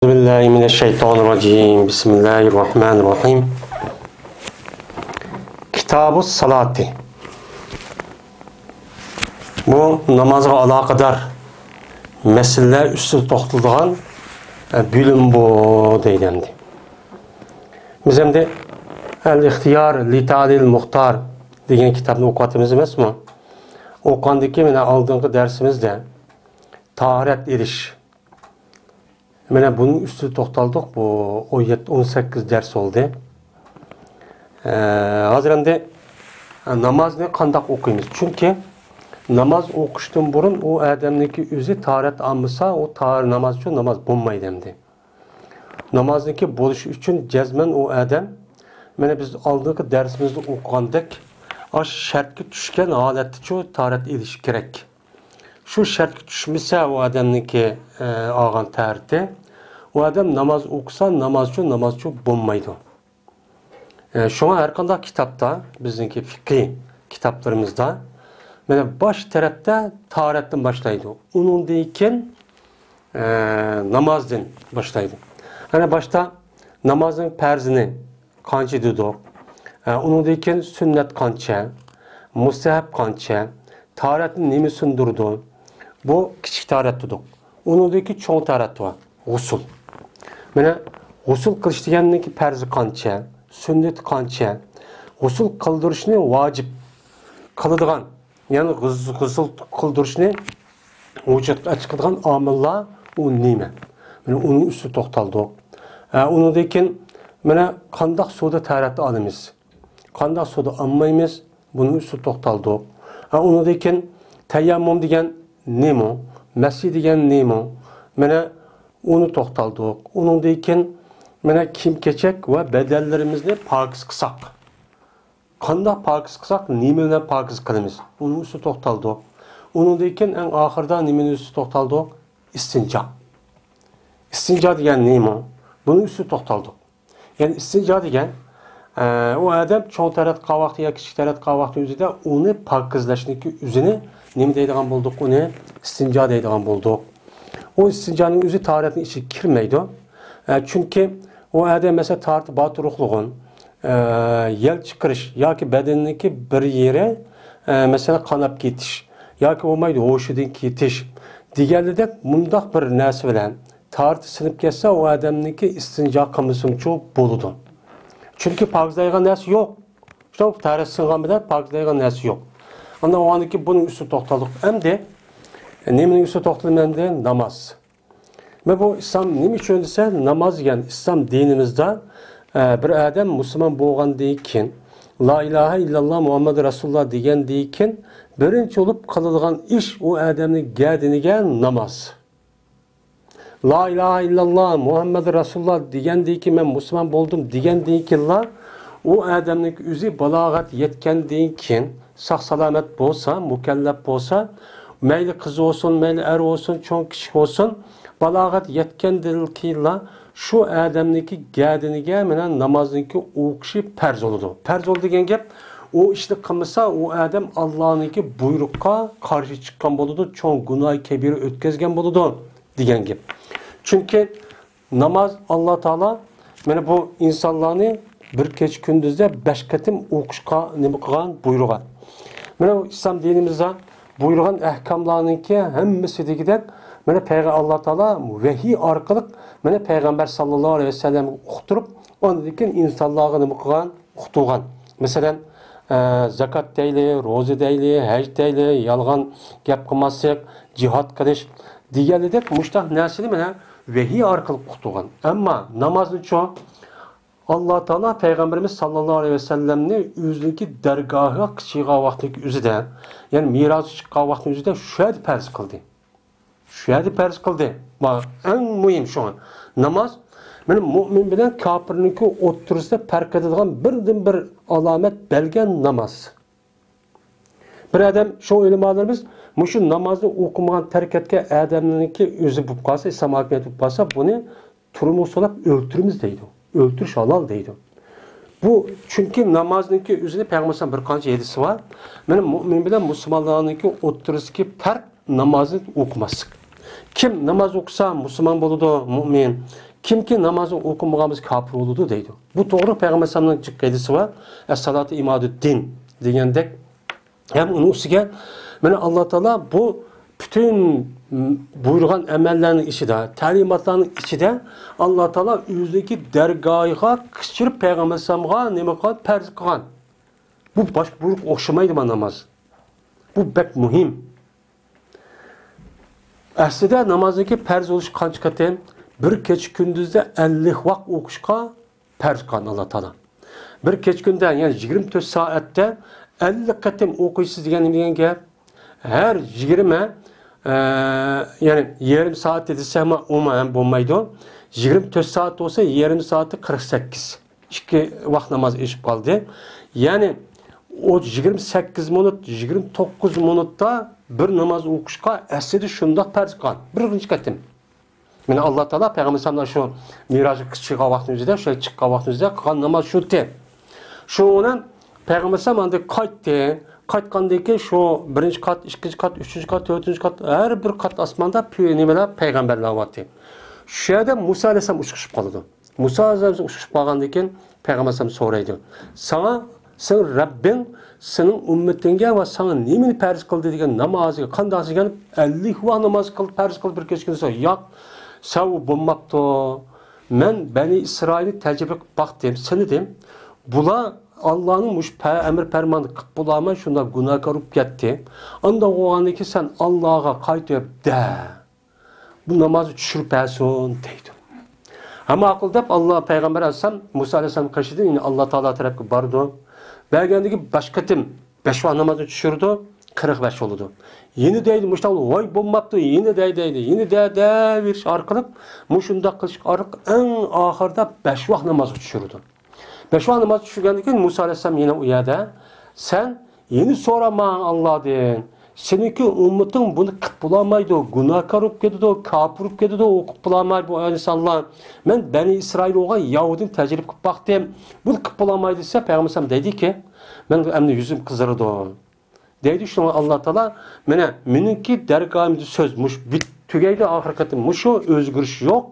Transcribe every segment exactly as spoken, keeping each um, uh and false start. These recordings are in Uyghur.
بىسمىللاھىررەھمانىررەھىم. كىتابۇس سالاتى. بۇ نامازغا ئالاقىدار مەسىلىلەر ئۈستىدە توختىلىدىغان، ئە، بۆلۈم بۇ دەيدۇ ئەمدى. بىز ئەمدى ئەل ئىختىيار لىتالىل مۇختار دېگەن كىتابنى ئوقۇۋاتىمىز ئەمەسمۇ؟ ئوقۇغاندىن كېيىن مانا ئالدىنقى دەرسىمىزدە تاھارەت ئېلىش، مانا بۇنىڭ ئۈستىدە توختالدۇق. بۇ ئون يەتتە، ئون سەككىز دەرس بولدى. ئە، ھازىر ئەمدى نامازنى قانداق ئوقۇيمىز؟ چۈنكى ناماز ئوقۇشتىن بۇرۇن ئۇ ئادەمنىڭكى ئۆزى تاھارەت ئالمىسا، ئۇ تاھار-، ناماز ئۈچۈن ناماز بولمايدۇ ئەمدى. نامازنىڭكى بولۇشى ئۈچۈن جەزمەن ئۇ ئادەم، مانا بىز ئالدىنقى دەرسىمىزدە ئوقۇغاندەك، ئاشۇ شەرتكە چۈشكەن ھالەتتىچۇ تاھارەت ئېلىشى كېرەك. شۇ شەرتكە چۈشمىسە، ئۇ ئادەمنىڭكى، ئە، ئالغان تاھارىتى، ئۇ ئادەم ناماز ئوقۇسا، ناماز ئۈچۈن ناماز ئۈچۈن بولمايدۇ. ئە، شۇڭا ھەر قانداق كىتابتا، بىزنىڭكى فىقھىي كىتابلىرىمىزدا، مانا باش تەرەپتە تاھارەتتىن باشلايدۇ. ئۇنىڭدىن كېيىن، ئە، نامازدىن باشلايدۇ. ئەنە باشتا نامازنىڭ پەرزىنى قانچە دېدۇق؟ ئە، ئۇنىڭدىن كېيىن سۈننەت قانچە؟ مۇستەھەب قانچە؟ تاھارەتنى نېمە سۇندۇرىدۇ؟ بۇ كىچىك تاھارەت دېدۇق. ئۇنىڭدىن كېيىن چوڭ تاھارەت بار. غۇسۇل. مانا غۇسۇل قىلىش دېگەننىڭكى پەرزى قانچە؟ سۈننىتى قانچە؟ غۇسۇل قىلدۇرۇشنى ۋاجىپ قىلىدىغان، يەنى غۇز-، غۇسۇل قىلدۇرۇشنى ۋۇجۇدقا چىقىدىغان ئامىللار ئۇ نېمە؟ مانا ئۇنىڭ ئۈستىدە توختالدۇق. ھە، ئۇنىڭدىن كېيىن مانا قانداق سۇدا تاھارەت ئالىمىز؟ قانداق سۇدا ئالمايمىز؟ بۇنىڭ ئۈستىدە توختالدۇق. ھە، ئۇنىڭدىن كېيىن تەيەممۇم دېگەن نېمە؟ مەسى دېگەن نېمە؟ مانا ئۇنى توختالدۇق. ئۇنىڭدىن كېيىن مانا كىيىم-كېچەك ۋە بەدەنلىرىمىزنى پاكىز قىلساق، قانداق پاكىز قىلساق، نېمە بىلەن پاكىز قىلىمىز؟ ئۇنىڭ ئۈستىدە توختالدۇق. ئۇنىڭدىن كېيىن ئەڭ ئاخىرىدا نېمىنىڭ ئۈستىدە توختالدۇق؟ ئىستىنجا. ئىستىنجا دېگەن نېمە؟ بۇنىڭ ئۈستىدە توختالدۇق. يەنى ئىستىنجا دېگەن، ئە، ئۇ ئادەم چوڭ تەھارەت قىلغان ۋاقتى ياكى كىچىك تەھارەت قىلغان ۋاقتى ئۆزىدە ئۇنى پاكىزلاشنىڭكى ئۆزىنى نېمە دەيدىغان بولدۇق؟ ئۇنى ئىستىنجا دەيدىغان بولدۇق. ئۇ ئىستىنجانىڭ ئۆزى تاھارەتنىڭ ئىچىگە كىرمەيدۇ. ئە، چۈنكى ئۇ ئادەم، مەسىلەن، تاھارىتى بار تۇرۇقلۇغۇن، ئە، يەل چىقىرىش ياكى بەدەننىڭكى بىر يېرى، ئە، مەسىلەن، قاناپ كېتىش ياكى بولمايدۇ ھوشىدىن كېتىش دېگەنلىدەك مۇنداق بىر نەرسە بىلەن تاھارىتى سىنىپ كەتسە، ئۇ ئادەمنىڭكى ئىستىنجا قىلمىسىمۇچۇ بولىدۇ. چۈنكى پاكىزلايدىغان نەرسە يوق. شۇ تاھارەت سىنغان بىلەن پاكىزلايدىغان نەرسە يوق. ئاندىن ئۇنىڭدىن كېيىن بۇنىڭ ئۈستىدە توختالدۇق. ئەمدى نېمىنىڭ ئۈستىدە توختىلىمەن ئەمدى؟ ناماز. مانا بۇ ئىسلام نېمە ئۈچۈن دېسە، ناماز دېگەن ئىسلام دىنىمىزدا، ئە، بىر ئادەم مۇسۇلمان بولغاندىن كېيىن، لا ئىلاھە ئىللاللا مۇھەممەد رەسۇلۇللا دېگەندىن كېيىن، بىرىنچى بولۇپ قىلىدىغان ئىش ئۇ ئادەمنىڭ گەدىنىگە ناماز. لا ئىلاھە ئىللاللا مۇھەممەد رەسۇلۇللا دېگەندىن كېيىن، مەن مۇسۇلمان بولدۇم دېگەندىن كېيىنلا، ئۇ ئادەمنىڭ ئۆزى بالاغەت يەتكەندىن كېيىن، ساق-سالامەت بولسا، مۇكەللەپ بولسا، مەيلى قىز بولسۇن، مەيلى ئەر بولسۇن، چوڭ-كىچىك بولسۇن، بالاغەت يەتكەندىن كېيىنلا شۇ ئادەمنىڭكى گەدىنىگە مانا نامازنىڭكى ئوقۇشى پەرز بولىدۇ. پەرز بولىدۇ دېگەن گەپ، ئۇ ئىشنى قىلمىسا، ئۇ ئادەم ئاللانىڭكى بۇيرۇققا قارشى چىققان بولىدۇ، چوڭ گۇناھى كەبىرە ئۆتكۈزگەن بولىدۇ دېگەن گەپ. چۈنكى ناماز، ئاللا تائالا مانا بۇ ئىنسانلارنى بىر كېچە كۈندۈزدە بەش قېتىم ئوقۇشقا نېمە قىلغان، بۇيرۇغان. مانا ئىسلام دىنىمىزدا بۇيرۇغان ئەھكاملارنىڭكى ھەممىسى دېگۈدەك، مانا پەيغە-، ئاللا تائالا ۋەھىي ئارقىلىق مانا پەيغەمبەر ساللاللاھۇ ئەلەيھى ۋەسەللەمگە ئۇقتۇرۇپ، ئاندىن كېيىن ئىنسانلارغا نېمە قىلغان؟ ئۇقتۇرغان. مەسىلەن، ئە، زاكات دەيلى، روزا دەيلى، ھەج دەيلى، يالغان گەپ قىلماسلىق، جىھاد قىلىش دېگەنلىدەك مۇشۇنداق نەرسىنى مانا ۋەھىي ئارقىلىق ئۇقتۇرغان. ئەمما نامازنىچۇ؟ ئاللا تائالا پەيغەمبىرىمىز ساللاللاھۇ ئەلەيھى ۋەسەللەمنى ئۆزىنىڭكى دەرگاھىغا چىقىرغان ۋاقتىنىڭ ئۆزىدە، يەنى مىراجغا چىققان ۋاقتىنىڭ ئۆزىدە شۇ يەردە پەرز قىلدى. شۇ يەردە پەرز قىلدى. ما-، ئەڭ مۇھىم شۇ. ناماز، مانا مۇئمىن بىلەن كاپىرنىڭكى ئوتتۇرىسىدا پەرق ئېتىدىغان بىردىنبىر ئالامەت، بەلگە ناماز. بىر ئادەم، شۇ ئۆلىمالىرىمىز مۇشۇ نامازنى ئوقۇمىغان، تەرك ئەتكەن ئادەمنىڭكى ئۆزى بولۇپ قالسا، ئىسلام ھاكىمىيەت بولۇپ قالسا، بۇنى تۈرمىگە سولاپ ئۆلتۈرىمىز دەيدۇ. ئۆلتۈرۈش ھالال دەيدۇ. بۇ، چۈنكى نامازنىڭكى ئۆزىنى پەيغەمبەر بىر قانچە ھەدىسى بار. مانا مۇئمىن بىلەن مۇسۇلمانلارنىڭكى ئوتتۇرىسىدىكى پەرق نامازنى ئوقۇماسلىق. كىم ناماز ئوقۇسا مۇسۇلمان بولىدۇ، مۇئمىن. كىمكى نامازنى ئوقۇمىغان بولسا كاپىر بولىدۇ دەيدۇ. بۇ توغرا پەيغەمبەر ئەلەيھىسسالامنىڭ جىق ھەدىسى بار. ئەسسالاتۇ ئىمادۇددىن دېگەندەك. ھەم ئۇنىڭ ئۈستىگە مانا ئاللا تائالا بۇ پۈتۈن بۇيرۇغان ئەمەللەرنىڭ ئىچىدە، تەلىماتلارنىڭ ئىچىدە ئاللا تائالا ئۆزىنىڭكى دەرگاھىغا قىچىرىپ پەيغەمبەر ئەلەيھىسسالامغا نېمە قىلغان؟ پەرز قىلغان. بۇ باشقا بۇيرۇق ئوخشىمايدۇ مانا ناماز. بۇ بەك مۇھىم. ئەسلىدە نامازنىڭكى پەرز بولۇشى قانچە قېتىم؟ بىر كېچە كۈندۈزدە ئەللىك ۋاق ئوقۇشقا پەرز قىلغان ئاللا تائالا. بىر كېچە كۈندە، يەنى يىگىرمە تۆت سائەتتە ئەللىك قېتىم ئوقۇيسىز دېگەن نېمە دېگەن گەپ؟ ھەر يىگىرمە، ئە، يەنى يېرىم سائەتتە دېسەكمۇ ئۇمۇ ھەم بولمايدۇ. يىگىرمە تۆت سائەت بولسا يېرىم سائەتتە قىرىق سەككىز. ئىككى ۋاق ناماز ئېشىپ قالدى. يەنى ئۇ يىگىرمە سەككىز مىنۇت، يىگىرمە توققۇز مىنۇتتا بىر ناماز ئوقۇشقا ئەسلىدە شۇنداق پەرز قىلغان. بىرىنچى قېتىم. مانا ئاللا تائالا پەيغەمبەر ئەلەيھىسسالامنىڭ شۇ مىراجغا چىققان ۋاقتىنىڭ ئۆزىدە، شۇ چىققان ۋاقتىنىڭ ئۆزىدە قىلغان ناماز شۇ ئىدى. شۇنىڭ بىلەن پەيغەمبەر ئەلەيھىسسالام ئاندىن قايتتى. قايتقاندىن كېيىن شۇ بىرىنچى قات، ئىككىنچى قات، ئۈچىنچى قات، تۆتىنچى قات، ھەر بىر قات ئاسماندا پۈ-، نېمىلەر، پەيغەمبەرلەر بارتى. شۇ يەردە مۇسا ئەلەيھىسسالام ئۇچرىشىپ قالىدۇ. مۇسا ئەلەيھىسسالام ئۇچرىشىپ قالغاندىن كېيىن پەيغەمبەر ئەلەيھىسسالام سورايدۇ. ساڭا سېنىڭ رەببىڭ سېنىڭ ئۈممىتىڭگە ۋە ساڭا نېمىنى پەرز قىلدى دېگەن نامازغا قانداق دېگەن ئەللىك ۋاق ناماز قىل، پەرز قىل بىر كېچە كۈندە. ياق، سەۋۇ بولماپتۇ. مەن بەنى ئىسرائىلنى تەجرىبە قىلىپ باقتىم، سىنىدىم. بۇلار ئاللانىڭ مۇشۇ پە-، ئەمر پەرمانىنى قىلىپ بولالماي شۇنداق گۇناھكار بولۇپ كەتتى. ئانداق بولغاندىن كېيىن سەن ئاللاغا قايتىپ دە. بۇ نامازنى چۈشۈرۈپ بەرسۇن دەيدۇ. ھە ماقۇل دەپ ئاللا پەيغەمبەر ئەلەيھىسسالام مۇسا ئەلەيھىسسالام قېشىدىن يەنە ئاللا تائالا تەرەپكە بارىدۇ. بەرگەندىكى باشقا قېتىم بەش ۋاق نامازنى چۈشۈرىدۇ، قىرىق بەش بولىدۇ. يەنە دەيدۇ، مۇشۇنداق ۋاي بولماپتۇ، يەنە دەي دەيدۇ، يەنە دە دەۋېرىش ئارقىلىق مۇشۇنداق قىلىش ئارقىلىق ئەڭ ئاخىرىدا بەش ۋاق نامازغا چۈشۈرىدۇ. بەش ۋاق ناماز چۈشۈرگەندىن كېيىن مۇسا ئەلەيھىسسالام يەنە ئۇ يەردە، سەن يەنە سورا ماڭا ئاللادىن، سېنىڭكى ئۈممىتىڭ بۇنى قىلىپ بولالمايدۇ، گۇناھكار بولۇپ كېتىدۇ، كاپىر بولۇپ كېتىدۇ، ئوقۇپ بولالمايدۇ بۇ ئىنسانلار. مەن بەنى ئىسرائىل بولغان يەھۇدىنى تەجرىبە قىلىپ باقتىم، بۇنى قىلىپ بولالمايدۇ دېسە، پەيغەمبەر ئەلەيھىسسالام دەيدىكى، مەن ئەمدى يۈزۈم قىزىرىدۇ. دەيدۇ، شۇڭا ئاللا تائالا، مانا، مېنىڭكى دەرگاھىمدا سۆز مۇشۇ بىت-، تۈگەيدۇ، ئاخىرقى قېتىم مۇشۇ، ئۆزگىرىش يوق.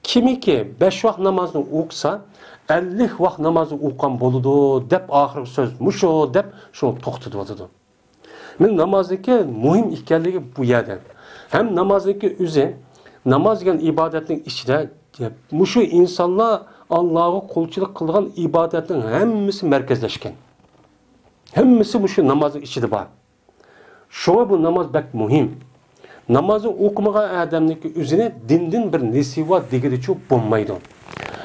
كىمكى بەش ۋاق نامازنى ئوقۇسا، ئەللىك ۋاق نامازنى ئوقۇغان بولىدۇ، دەپ ئاخىرقى سۆز مۇشۇ، دەپ شۇ توختىتىۋاتىدۇ. مانا نامازنىڭكى مۇھىم ئىكەنلىكى بۇ يەردە. ھەم نامازنىڭكى ئۆزى، ناماز دېگەن ئىبادەتنىڭ ئىچىدە، مۇشۇ ئىنسانلار ئاللاغا قۇلچىلىق قىلىدىغان ئىبادەتنىڭ ھەممىسى مەركەزلەشكەن. ھەممىسى مۇشۇ نامازنىڭ ئىچىدە بار. شۇڭا بۇ ناماز بەك مۇھىم. نامازنى ئوقۇمىغان ئادەمنىڭكى ئۆزىنى دىندىن بىر نېسىۋا دېگىلىچۇ بولمايدۇ.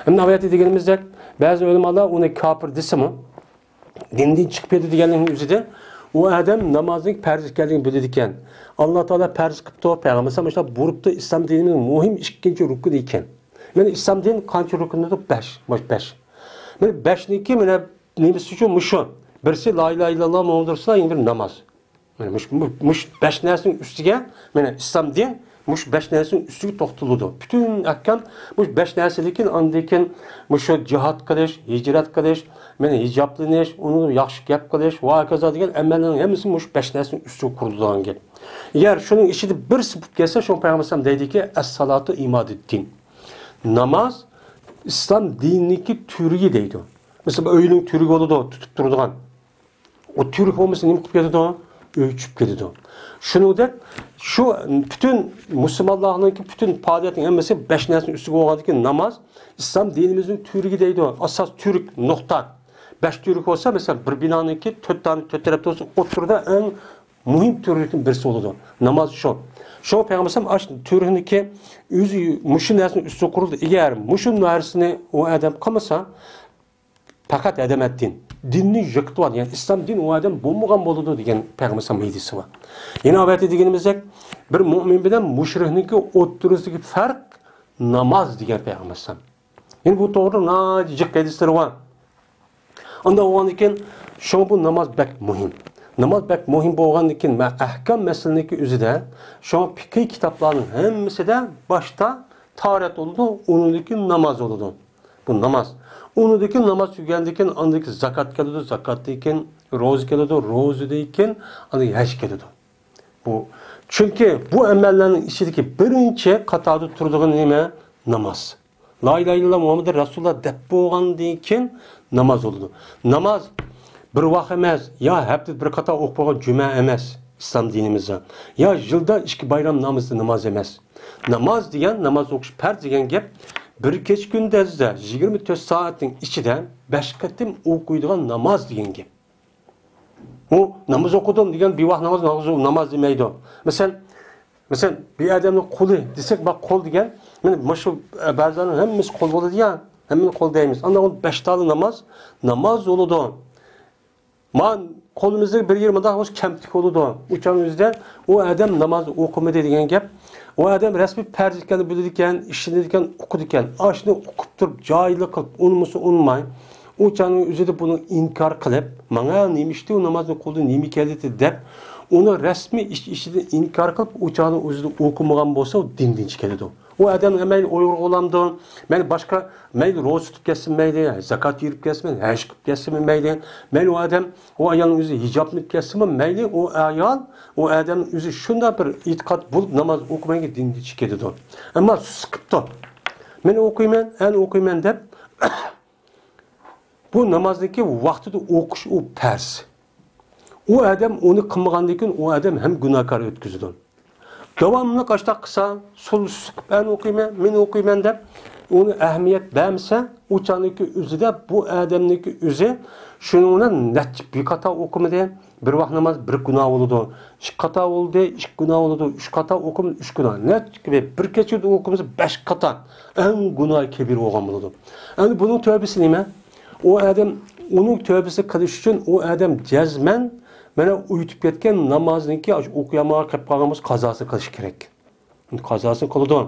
ئەمدى ئايەتتە دېگىنىمىزدەك، بەزى ئۆلىمالار ئۇنى كاپىر دېسىمۇ، دىندىن چىقىپ كەتتى دېگەننىڭ ئۆزىدە، ئۇ ئادەم نامازنىڭ پەرز ئىكەنلىكىنى بىلىدىكەن. ئاللا تائالا پەرز قىپتۇ، پەيغەمبەر ئەلەيھىسسالام شۇنداق بۇيرۇپتۇ، ئىسلام دىنىنىڭ مۇھىم ئىككىنچى رۇكنى ئىكەن. مانا ئىسلام دىنى قانچە رۇكنىدۇر؟ بەش. مۇشۇ بەش. مانا بەشنىڭكى مانا نېمىسى شۇ، مۇشۇ. بىرسى لا ئىلاھە ئىللاللا مۇھەممەدۇر رەسۇلۇللا، يەنە بىرى ناماز. مانا مۇشۇ، مۇ-، مۇشۇ بەش نەرسىنىڭ ئۈستىگە، مانا ئىسلام دىن مۇشۇ بەش نەرسىنىڭ ئۈستىگە توختىلىدۇ. پۈتۈن ئەھكام مۇشۇ بەش نەرسىدىن كېيىن، ئاندىن كېيىن مۇشۇ جىھاد قىلىش، ھىجرەت قىلىش، مانا ھىجابلىنىش، ئۇنى ياخشى گەپ قىلىش ۋە ھاكازا دېگەن ئەمەللەرنىڭ ھەممىسى مۇشۇ بەش نەرسىنىڭ ئۈستىگە قۇرۇلىدىغان گەپ. ئەگەر شۇنىڭ ئىچىدە بىرسى بولۇپ كەتسە، شۇڭا پەيغەمبەر ئەلەيھىسسالام دەيدىكى، ئەسسالاتۇ ئىمادۇددىن. ناماز ئىسلام دىنىنىڭكى تۈۋرۈكى دەيدۇ. مەسىلەن، ئۆينىڭ تۈۋرۈكى بولىدۇ، تۇتۇپ تۇرىدىغان. ئۇ تۈۋرۈك بولمىسا نېمە قىلىپ كېتىدۇ؟ ئۆي چۈشۈپ كېتىدۇ. شۇنىڭدەك شۇ پۈتۈن مۇسۇلمانلارنىڭكى پۈتۈن پائالىيەتنىڭ ھەممىسى بەش نەرسىنىڭ ئۈستىگە بولغاندىكىن ناماز ئىسلام دىنىمىزنىڭ تۈۋرۈكى دەيدۇ. ئاساس تۈۋرۈك نۇقتا. بەش تۈۋرۈك بولسا، مەسىلەن، بىر بىنانىڭكى تۆت دانە، تۆت تەرەپتە بولسا، ئوتتۇرىدا ئەڭ مۇھىم تۈۋرۈكنىڭ بىرسى بولىدۇ. ناماز شۇ. شۇڭا پەيغەمبەر ئەلەيھىسسالام ئاشۇ تۈۋرۈكنىڭكى ئۆزى مۇشۇ نەرسىنىڭ ئۈستىگە قۇرۇلدى. ئەگەر مۇشۇ نەرسىنى ئۇ ئادەم قىلمىسا، پەقەت ھەدەمەتتىن، دىننى يىقىتىۋالدى، يەنى ئىسلام دىن ئۇ ئادەم بولمىغان بولىدۇ دېگەن پەيغەمبەر ئەلەيھىسسالام ھەدىسى بار. يەنە ئاۋەتتە دېگىنىمىزدەك، بىر مۆمىن بىلەن مۇشرىكنىڭكى ئوتتۇرىسىدىكى پەرق ناماز دېگەن پەيغەمبەر ئەلەيھىسسالام. يەنە بۇ توغرىدا ناھايىتى جىق ھەدىسلىرى بار. ئانداق بولغاندىن كېيىن، شۇڭا بۇ ناماز بەك مۇھىم. ناماز بەك مۇھىم بولغاندىن كېيىن، مەن ئەھكام مەسىلىنىڭكى ئۆزىدە، شۇڭا پىقھىي كىتابلارنىڭ ھەممىسىدە باشتا تاھارەت بولىدۇ، ئۇنىڭدىن كېيىن ناماز بولىدۇ. بۇ ناماز. ئۇنىڭدىن كېيىن ناماز تۈگىگەندىن كېيىن ئاندىن كېيىن زاكات كېلىدۇ، زاكاتتىن كېيىن روزا كېلىدۇ، روزىدىن كېيىن ئاندىن ھەج كېلىدۇ. بۇ، چۈنكى بۇ ئەمەللەرنىڭ ئىچىدىكى بىرىنچى قاتاردا تۇرىدىغىنى نېمە؟ ناماز. لا ئىلاھە ئىللاللا مۇھەممەدۇر رەسۇلۇللا دەپ بولغاندىن كېيىن ناماز بولىدۇ. ناماز بىر ۋاق ئەمەس، يا ھەپتىدە بىر قاتا ئوقۇپ بولغان جۈمە ئەمەس ئىسلام دىنىمىزدا. يا يىلدا ئىككى بايرام نامىزى ناماز ئەمەس. ناماز دېگەن، ناماز ئوقۇش پەرز دېگەن گەپ بىر كېچە كۈندۈزدە يىگىرمە تۆت سائەتنىڭ ئىچىدە بەش قېتىم ئوقۇيدىغان ناماز دېگەن گەپ. ئۇ ناماز ئوقۇدۇم دېگەن بىۋاق ناماز، ناماز، ناماز دېمەيدۇ. مەسىلەن، مەسىلەن، بىر ئادەمنىڭ قولى دېسەك، بۇ قول دېگەن، مانا مۇشۇ، ئە، بەزىلەرنىڭ ھەممىسى قول بولىدۇ يا، ھەممىنى قول دەيمىز. ئاندىن ئۇنى بەش تالى ناماز، ناماز بولىدۇ. ما قولىمىزدا بىر يېرى مۇنداق بولسا كەمتۈك بولىدۇ. ئۇ چاغنىڭ ئۆزىدە ئۇ ئادەم ناماز ئوقۇمىدى دېگەن گەپ. ئۇ ئادەم رەسمىي پەرز ئىكەننى بىلىدىكەن، ئىشىنىدىكەن، ئوقۇدىكەن. ئاشۇنى ئوقۇپ تۇرۇپ، جاھىللىق قىلىپ، ئۇنىمىسا ئۇنىماي، ئۇ چاغنىڭ ئۆزىدە بۇنى ئىنكار قىلىپ، ماڭا نېمە ئىشتى، ئۇ نامازنى قىلدى، نېمە كەلدى دەپ، ئۇنى رەسمىي ئىش ئىچىدە ئىنكار قىلىپ، ئۇ چاغنىڭ ئۆزىدە ئوقۇمىغان بولسا، ئۇ دىندىن چىقىدۇ. ئۇ ئادەم مەيلى ئۇيغۇر بولامدۇ، مەيلى باشقا، مەيلى روزا تۇتۇپ كەتسىمۇ مەيلى، زاكات بېرىپ كەتسىمۇ، ھەج قىلىپ كەتسىمۇ مەيلى، مەيلى ئۇ ئادەم، ئۇ ئايالنىڭ ئۆزى ھىجابلىنىپ كەتسىمۇ مەيلى، ئۇ ئايال، ئۇ ئادەمنىڭ ئۆزى شۇنداق بىر ئېتىقاد بولۇپ ناماز ئوقۇمايدىكەن، دىندىن چىقىدۇ. ئەمما سۇس قىپتۇ. مەن ئوقۇيمەن، ئەنە ئوقۇيمەن دەپ، بۇ نامازنىڭكى ۋاقتىدا ئوقۇش ئۇ پەرز. ئۇ ئادەم ئۇنى قىلمىغاندىن كېيىن ئۇ ئادەم ھەم گۇناھكار ئۆتكۈزىدۇ. داۋاملىق ئاشتاق قىلسا، سۇس قىپ، ئەنە ئوقۇيمەن، مەن ئوقۇيمەن دەپ، ئۇنى ئەھمىيەت بەرمىسە، ئۇ چاغنىڭكى ئۆزىدە بۇ ئادەمنىڭكى ئۆزى شۇنىڭ بىلەن نەچچە بىر قاتا ئوقۇمىدى. بىر ۋاق ناماز بىر گۇناھ بولىدۇ. ئىككى قاتا بولدى، ئىككى گۇناھ بولىدۇ. ئۈچ قاتا ئوقۇمىسا ئۈچ گۇناھ. نەچچە بىر كېچىدە ئوقۇمىسا بەش قاتا. ئەڭ گۇناھى كەبىر بولغان بولىدۇ. ئەمدى بۇنىڭ تۆۋىسى نېمە؟ ئۇ ئادەم ئۇنىڭ تۆۋىسىنى قىلىش ئۈچۈن ئۇ ئادەم جەزمەن مانا ئۇيتۇپ كەتكەن نامازنىڭكى ئاشۇ ئوقۇيالمىغان قېلىپ قالغان بولسا قازاسىنى قىلىشى كېرەك. قازاسىنى قىلىدۇ.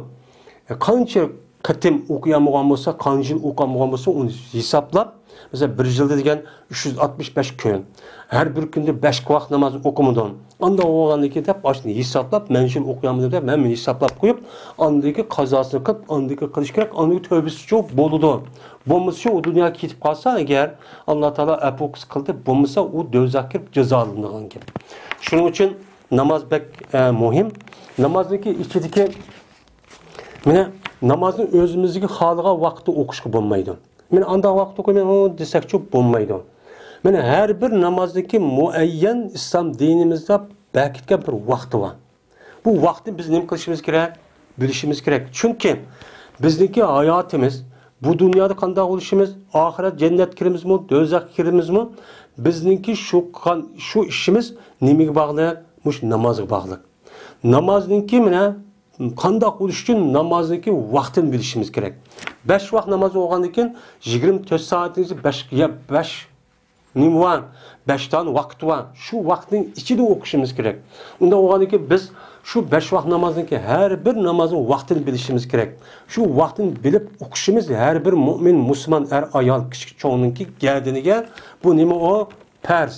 ئە، قانچە قېتىم ئوقۇيالمىغان بولسا، قانچە يىل ئوقۇيالمىغان بولسا، ئۇنى ھېسابلاپ، مەسىلەن، بىر يىلدا دېگەن ئۈچ يۈز ئاتمىش بەش كۈن. ھەر بىر كۈندە بەش ۋاق ناماز ئوقۇمىدۇ. ئانداق بولغاندىن كېيىن دەپ، ئاشۇنى ھېسابلاپ، مەن شۇ يىل ئوقۇيالمىدىم دەپ، ھەممىنى ھېسابلاپ قويۇپ، ئاندىن كېيىن قازاسىنى قىلىپ، ئاندىن كېيىن قىلىش كېرەك، ئاندىن كېيىن تۆۋىسىچۇ بولىدۇ. بولمىسىچۇ ئۇ دۇنياغا كېتىپ قالسا ئەگەر، ئاللا تائالا ئەپۇ قىلدى، بولمىسا ئۇ دوزاخقا كىرىپ جازالىنىدىغان گەپ. شۇنىڭ ئۈچۈن ناماز بەك، ئە، مۇھىم. نامازنىڭكى ئىچىدىكى، مانا، نامازنى ئۆزىمىزگە خالىغان ۋاقىتتا ئوقۇشقا بولمايدۇ. مانا ئانداق ۋاقىتتا ئوقۇيمەن، ئۇ دېسەكچۇ بولمايدۇ. مانا ھەر بىر نامازنىڭكى مۇئەييەن ئىسلام دىنىمىزدا بەكىتكەن بىر ۋاقتى بار. بۇ ۋاقىتنى بىز نېمە قىلىشىمىز كېرەك؟ بىلىشىمىز كېرەك. چۈنكى بىزنىڭكى ھاياتىمىز، بۇ دۇنيادا قانداق بولۇشىمىز، ئاخىرەت جەننەتكە كىرىمىزمۇ، دوزاخقا كىرىمىزمۇ، بىزنىڭكى شۇ قىلغان شۇ ئىشىمىز نېمىگە باغلىق؟ مۇشۇ نامازغا باغلىق. نامازنىڭكى مانا قانداق بولۇش ئۈچۈن نامازنىڭكى ۋاقتىنى بىلىشىمىز كېرەك. بەش ۋاق ناماز بولغاندىن كېيىن يىگىرمە تۆت سائەتنىڭ ئىچىدە بەش، يا بەش نېمە بار؟ بەش دانە ۋاقىت بار. شۇ ۋاقىتنىڭ ئىچىدە ئوقۇشىمىز كېرەك. ئۇنداق بولغاندىن كېيىن بىز شۇ بەش ۋاق نامازنىڭكى ھەر بىر نامازنىڭ ۋاقتىنى بىلىشىمىز كېرەك. شۇ ۋاقتىنى بىلىپ ئوقۇشىمىز ھەر بىر مۆمىن، مۇسۇلمان، ئەر، ئايال، كىچىك، چوڭنىڭكى گەدىنىگە بۇ نېمە ئۇ؟ پەرز.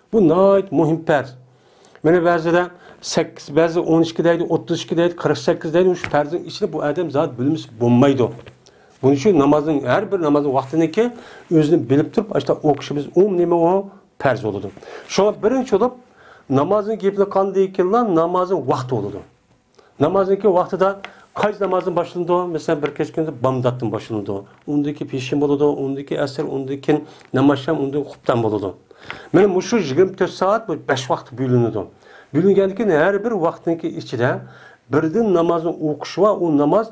بۇ ناھايىتى مۇھىم پەرز. مانا بەزىدە سەككىز، بەزى ئون ئىككى دەيدۇ، ئوتتۇز ئىككى دەيدۇ، قىرىق سەككىز دەيدۇ، مۇشۇ پەرزنىڭ ئىچىدە بۇ ئادەم زادى بىلمىسە بولمايدۇ. بۇنىڭ ئۈچۈن نامازنىڭ، ھەر بىر نامازنىڭ ۋاقتىنىڭكى ئۆزىنى بىلىپ تۇرۇپ، ئاشۇنداق ئوقۇشىمىز ئۇ نېمە ئۇ پەرز بولىدۇ. شۇڭا بىرىنچى بولۇپ نامازنى گېپىنى قىلغاندىن كېيىنلا نامازنىڭ ۋاقتى بولىدۇ. نامازنىڭكى ۋاقتىدا قايسى نامازدىن باشلىنىدۇ؟ مەسىلەن، بىر كەچ كۈندە بامداتتىن باشلىنىدۇ. ئۇندىن كېيىن پېشىن بولىدۇ، ئۇندىن كېيىن ئەسىر، ئۇندىن كېيىن نامازشام، ئۇندىن كېيىن خۇپتان بولىدۇ. مانا مۇشۇ يىگىرمە تۆت سائەت بۇ بەش ۋاقىتقا بۆلۈنىدۇ. بۆلۈنگەندىن كېيىن ھەر بىر ۋاقىتنىڭكى ئىچىدە بىردىن نامازنى ئوقۇش ۋە ئۇ ناماز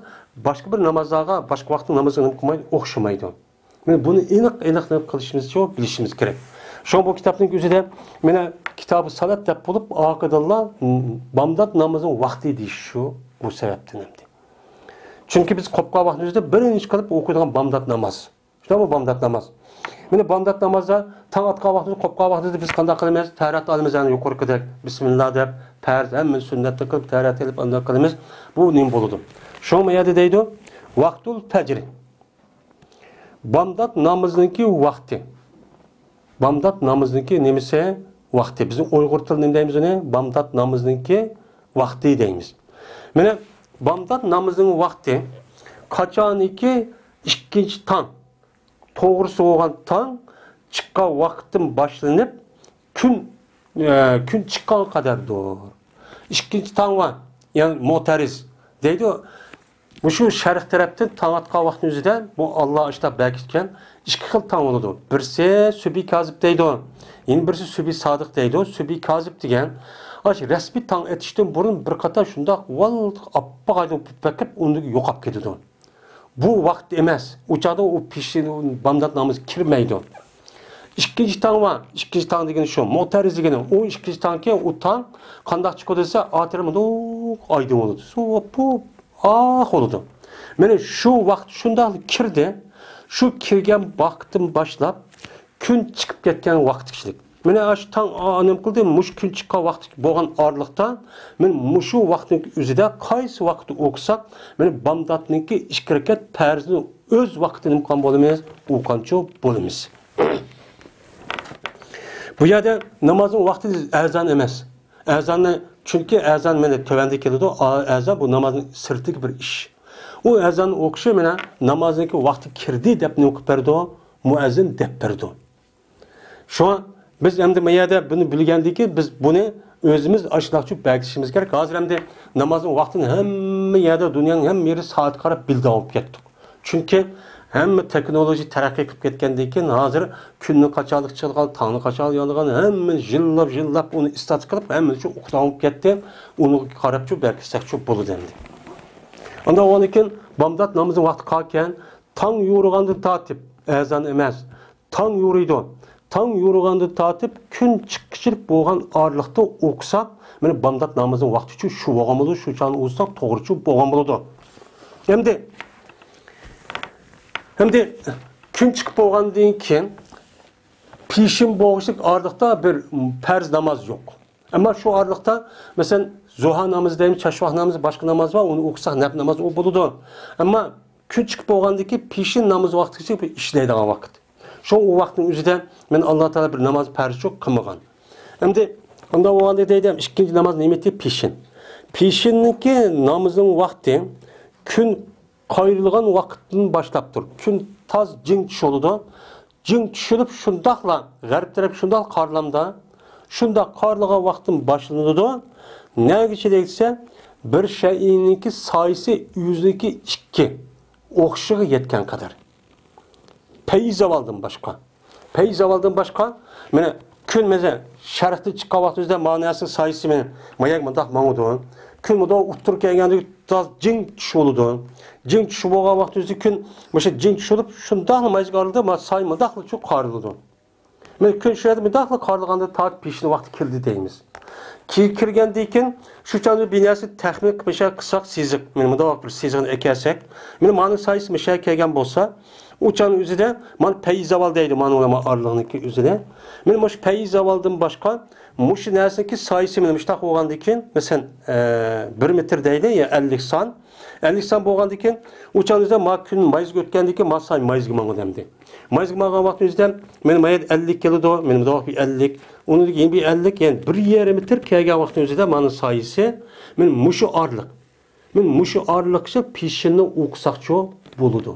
باشقا بىر نامازلارغا، باشقا ۋاقىتنىڭ نامازىغا نېمە قىلمايدۇ؟ ئوخشىمايدۇ. مانا بۇنى ئېنىق، ئېنىق نېمە قىلىشىمىزچۇ، بىلىشىمىز كېرەك. شۇڭا بۇ كىتابنىڭ ئۆزىدە مانا كىتابى سالات دەپ بولۇپ، ئارقىدىنلا بامدات نامىزىنىڭ ۋاقتى دېيىش شۇ، بۇ سەۋەبتىن ئەمدى. چۈنكى بىز قوپقان ۋاقتىمىزدا بىرىنچى قىلىپ ئوقۇيدىغان بامدات ناماز. شۇنداقمۇ بامدات ناماز؟ مانا بامدات نامازدا تاڭ ئاتقان ۋاقتىمىز، قوپقان ۋاقتىمىزدا بىز قانداق قىلىمىز؟ تەھارەت ئالىمىز، يەنى يۇقىرىقىدەك بىسمىللا دەپ، پەرز، ھەممە سۈننەتنى قىلىپ، تەھارەت ئېلىپ، ئانداق قىلىمىز. بۇ نېمە بولىدۇ؟ شۇڭا ما يەردە دەيدۇ، ۋاقتۇل پەجرى. بامدات نامىزىنىڭكى ۋاقتى. بامدات نامىزىنىڭكى نېمىسى؟ ۋاقتى. بىزنىڭ ئۇيغۇر تىلىدا نېمە دەيمىز ئۇنى؟ بامدات نامىزىنىڭكى ۋاقتى دەيمىز. مانا، بامدات نامىزىنىڭ ۋاقتى قاچانكى ئىككىنچى تاڭ، توغرىسى بولغان تاڭ چىققان ۋاقىتتىن باشلىنىپ، كۈن، ئە، كۈن چىققانغا قەدەردۇر. ئىككىنچى تاڭ بار، يەنى مۇئتەرىز دەيدۇ. مۇشۇ شەرق تەرەپتىن تاڭ ئاتقان ۋاقىتنىڭ ئۆزىدە بۇ ئاللا ئاشۇنداق بەركىتكەن ئىككى خىل تاڭ بولىدۇ. بىرسى سۈبھى كازىب دەيدۇ، يەنە بىرسى سۈبھى سادىق دەيدۇ. سۈبھى كازىب دېگەن ئاشۇ رەسمىي تاڭ ئېتىشتىن بۇرۇن بىر قاتار شۇنداق ۋال ئاپئاق ئايدىن بېقىپ ئۇنىڭدىن يوقاپ كېتىدۇ. بۇ ۋاقىت ئەمەس. ئۇ چاغدا ئۇ پېشىن، بامدات نامىزى كىرمەيدۇ. ئىككىنچى تاڭ بار. ئىككىنچى تاڭ دېگىنى شۇ، مۇئتەرىز دېگىنى. ئۇ ئىككىنچى تاڭكى ئۇ تاڭ قانداق چىقىدۇ دېسە، ئاتىرى مۇنداق ئايدىڭ بولىدۇ. سۇ ئاپئاق بولىدۇ. مانا شۇ ۋاقىت شۇنداق كىردى. شۇ كىرگەن ۋاقىتتىن باشلاپ كۈن چىقىپ كەتكەن ۋاقىتقىچىلىك. مانا ئاشۇ تاڭ ئا-، نېمە قىلدى؟ مۇشۇ كۈن چىققان ۋاقىت بولغان ئارىلىقتا، مانا مۇشۇ ۋاقىتنىڭ ئۆزىدە قايسى ۋاقىتتا ئوقۇساق، مانا بامداتنىڭكى ئىككى رەكەت پەرزىنى ئۆز ۋاقتىدا نېمە قىلغان بولىمىز؟ ئوقۇغانچۇ بولىمىز. بۇ يەردە نامازنىڭ ۋاقتى ئەزان ئەمەس. ئەزاننى، چۈنكى ئەزان مانا تۆۋەندە كېلىدۇ. ئا-، ئەزان بۇ نامازنىڭ سىرتىدىكى بىر ئىش. ئۇ ئەزان ئوقۇشى مانا نامازنىڭكى ۋاقتى كىردى دەپ نېمە قىلىپ بەردى؟ مۇئەززىن دەپ بەردى. شۇڭا بىز ئەمدى ما يەردە بۇنى بىلگەندىن كېيىن، بىز بۇنى ئۆزىمىز ئاشۇنداقچە بەركىتىشىمىز كېرەك. ھازىر ئەمدى نامازنىڭ ۋاقتىنى ھەممە يەردە، دۇنيانىڭ ھەممە يېرى سائەتكە قاراپ بىلىدىغان بولۇپ كەتتۇق. چۈنكى ھەممە تېخنولوگىيە تەرەققىي قىلىپ كەتكەندىن كېيىن، ھازىر كۈننىڭ قاچانلىق چىقىدىغان، تاڭنىڭ قاچانلىق يانىدىغان، ھەممىنى يىللاپ، يىللاپ ئۇنى ئىستاتىك قىلىپ، ھەممىنى شۇ ئۇقىدىغان بولۇپ كەتتى. ئۇنىڭغا قاراپچۇ بەركىتسەكچۇ بولىدۇ ئەمدى. ئاندىن كېيىن بامدات نامىزىنىڭ ۋاقتى قالغان، تاڭ يورۇغاندىن تارتىپ، ئەزان ئەمەس، تاڭ يورۇيدۇ. تاڭ يورۇغاندىن تارتىپ كۈن چىققۇچىلىك بولغان ئارىلىقتا ئوقۇساق، مانا بامدات نامىزىنىڭ ۋاقتى شۇ بولغان بولىدۇ، شۇ چاغدا ئوقۇساق توغرىچۇ بولغان بولىدۇ. ئەمدى، ئەمدى كۈن چىقىپ بولغاندىن كېيىن پېشىن بولغۇچىلىك ئارىلىقتا بىر پەرز ناماز يوق. ئەمما شۇ ئارىلىقتا، مەسىلەن، زۇھا نامىزى دەيمىز، چاشۋاق نامىزى، باشقا ناماز بار، ئۇنى ئوقۇساق نەپ ناماز ئۇ بولىدۇ. ئەمما كۈن چىقىپ بولغاندىن كېيىن پېشىن نامىزى ۋاقتىغىچە بىر ئىشلەيدىغان ۋاقىت. شۇ ئۇ ۋاقىتنىڭ ئۆزىدە مانا ئاللا تائالا بىر ناماز پەرزچۇ قىلمىغان. ئەمدى ئۇنداق بولغاندا دەيدۇ، ئىككىنچى ناماز نېمىتى؟ پېشىن. پېشىننىڭكى نامىزىنىڭ ۋاقتى كۈن قايرىلغان ۋاقىتتىن باشلاپ تۇر. كۈن تاز جىڭ چۈش بولىدۇ. جىڭ چۈشۈرۈپ شۇنداقلا غەرب تەرەپ شۇنداق قارىلامدا، شۇنداق قارىلىغان ۋاقىتتىن باشلىنىدۇ. نەگىچە دېسە، بىر شەيئىنىڭكى سايىسى ئۆزىنىڭكى ئىككى ئوخشىشىغا يەتكەن قەدەر. پەيزاۋالدىن باشقا. پەيزاۋالدىن باشقا، مانا كۈن مەسىلەن شەرقتىن چىققان ۋاقتىمىزدا ماناسىنىڭ سايىسى مانا ماياك مۇنداق ماڭىدۇ. كۈن مۇنداق ئوتتۇرىغا كەلگەندە تاز جىڭ چۈش بولىدۇ. جىڭ چۈش بولغان ۋاقتىمىزدا كۈن مۇشۇ جىڭ چۈشۈرۈپ شۇنداقلا مايزىغا ئارىلىدى، ما ساي مۇنداقلا شۇ قارىلىدۇ. مانا كۈن شۇ يەردە مۇنداقلا قارىلىغاندا تارتىپ پېشىن ۋاقتى كىردى دەيمىز. كېيىن كىرگەندىن كېيىن شۇ چاغدا بىر نەرسە تەخمىن قىلىپ مۇشۇ قىلساق سىزىق. مانا مۇنداق بىر سىزىقنى ئەكەلسەك، مانا مانىڭ سايىسى مۇشۇ يەرگە كەلگەن بولسا، ئۇ چاغنىڭ ئۆزىدە مانا پەيزاۋال دەيدۇ، مانا ئۇلار ئارىلىقنىڭكى ئۆزىدە. مانا مۇشۇ پەيزاۋالدىن باشقا مۇشۇ نەرسىنىڭكى سايىسى مانا مۇشۇنداق بولغاندىن كېيىن، مەسىلەن، ئە، بىر مېتىر دەيلى، يا ئەللىك سان. ئەللىك سان بولغاندىن كېيىن، ئۇ چاغنىڭ ئۆزىدە ما كۈن مايزىغا ئۆتكەندىن كېيىن ما ساي مايزىغا ماڭىدۇ ئەمدى. مايزىغا ماڭغان ۋاقتىنىڭ ئۆزىدە مانا ما يەردە ئەللىك كېلىدۇ، مانا مۇنداق بىر ئەللىك، ئۇنىڭدىن كېيىن بىر ئەللىك، يەنى بىر يېرىم مېتىر كەلگەن ۋاقتىنىڭ ئۆزىدە مانا سايىسى، مانا مۇشۇ ئارىلىق. مانا مۇشۇ ئارىلىققىچە پېشىننى ئوقۇساقچۇ بولىدۇ.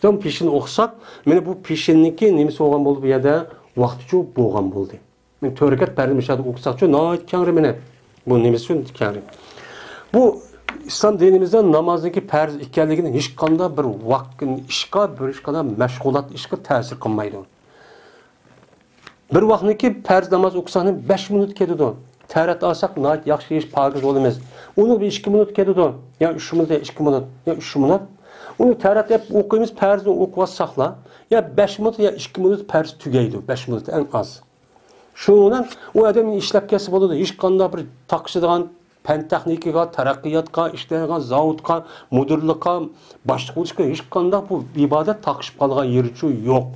شۇنداق پېشىننى ئوقۇساق، مانا بۇ پېشىننىڭكى نېمىسى بولغان بولدى بۇ يەردە؟ ۋاقتىچۇ بولغان بولدى. مانا تۆت رەكەت پەرزنى مۇشۇ يەردە ئوقۇساقچۇ ناھايىتى كەڭرى مانا. بۇ نېمىسى ئۈچۈن كەڭرى؟ بۇ ئىسلام دىنىمىزدا نامازنىڭكى پەرز ئىكەنلىكىنى ھېچقانداق بىر ۋاقىت ئىشقا، بىر ھېچقانداق مەشغۇلات ئىشقا تەسىر قىلمايدۇ. بىر ۋاقىتنىڭكى پەرز ناماز ئوقۇساقنى بەش مىنۇت كېتىدۇ. تەھارەت ئالساق ناھايىتى ياخشى، پاكىز بولىمىز. ئۇنىڭ بىر ئىككى مىنۇت كېتىدۇ. يا ئۈچ مىنۇت، يا ئىككى مىنۇت، يا ئۈچ مىنۇت. ئۇنى تەھارەت ئېلىپ ئوقۇيمىز، پەرزنى ئوقۇۋاتساقلا، يا بەش مىنۇت، يا ئىككى مىنۇت پەرز تۈگەيدۇ. بەش مىنۇت ئەڭ ئاز. شۇنىڭ بىلەن ئۇ ئادەم ئىشلەپ كەتسە بولىدۇ. ھېچقانداق بىر تاقىشىدىغان پەن تېخنىكىغا، تەرەققىياتقا، ئىشلەيدىغان زاۋۇتقا، مۇدىرلىققا، باشلىق بولۇشقا ھېچقانداق بۇ ئىبادەت تاقىشىپ قالىدىغان يېرىچۇ يوق.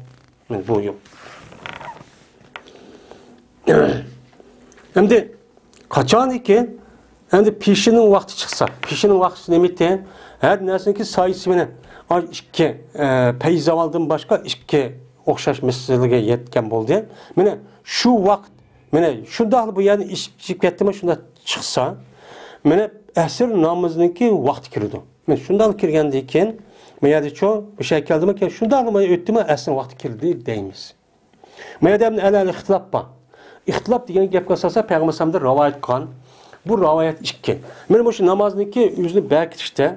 بۇ يوق. ئەمدى قاچانكى، ئەمدى پېشىننىڭ ۋاقتى چىقسا، پېشىننىڭ ۋاقتى نېمىتى؟ ھەر نەرسىنىڭكى سايىسى مانا ئىككى، ئە، پەيزاۋالدىن باشقا ئىككى ئوخشاش مەسىلىگە يەتكەن بولدى. مانا شۇ ۋاقىت، مانا شۇنداقلا بۇ يەرنى ئېشىپ، ئېشىپ كەتتىمۇ، شۇنداق چىقسا، مانا ئەسىر نامىزىنىڭكى ۋاقتى كىرىدۇ. مانا شۇنداقلا كىرگەندىن كېيىن، بۇ يەردىچۇ، بۇ شەيئى كەلدىمۇ، كېيىن شۇنداقلا مانا ئۆتتىمۇ، ئەسىر ۋاقتى كىردى دەيمىز. ما يەردە ئەمدى ئەلەل ئىختىلاپ بار. ئىختىلاپ دېگەن گەپكە ئاساسەن پەيغەمبەر ئەلەيھىسسالامدىن رىۋايەت قىلغان. بۇ رىۋايەت ئىككى. مانا مۇشۇ نامازنىڭكى ئۆزىنى بەركىتىشتە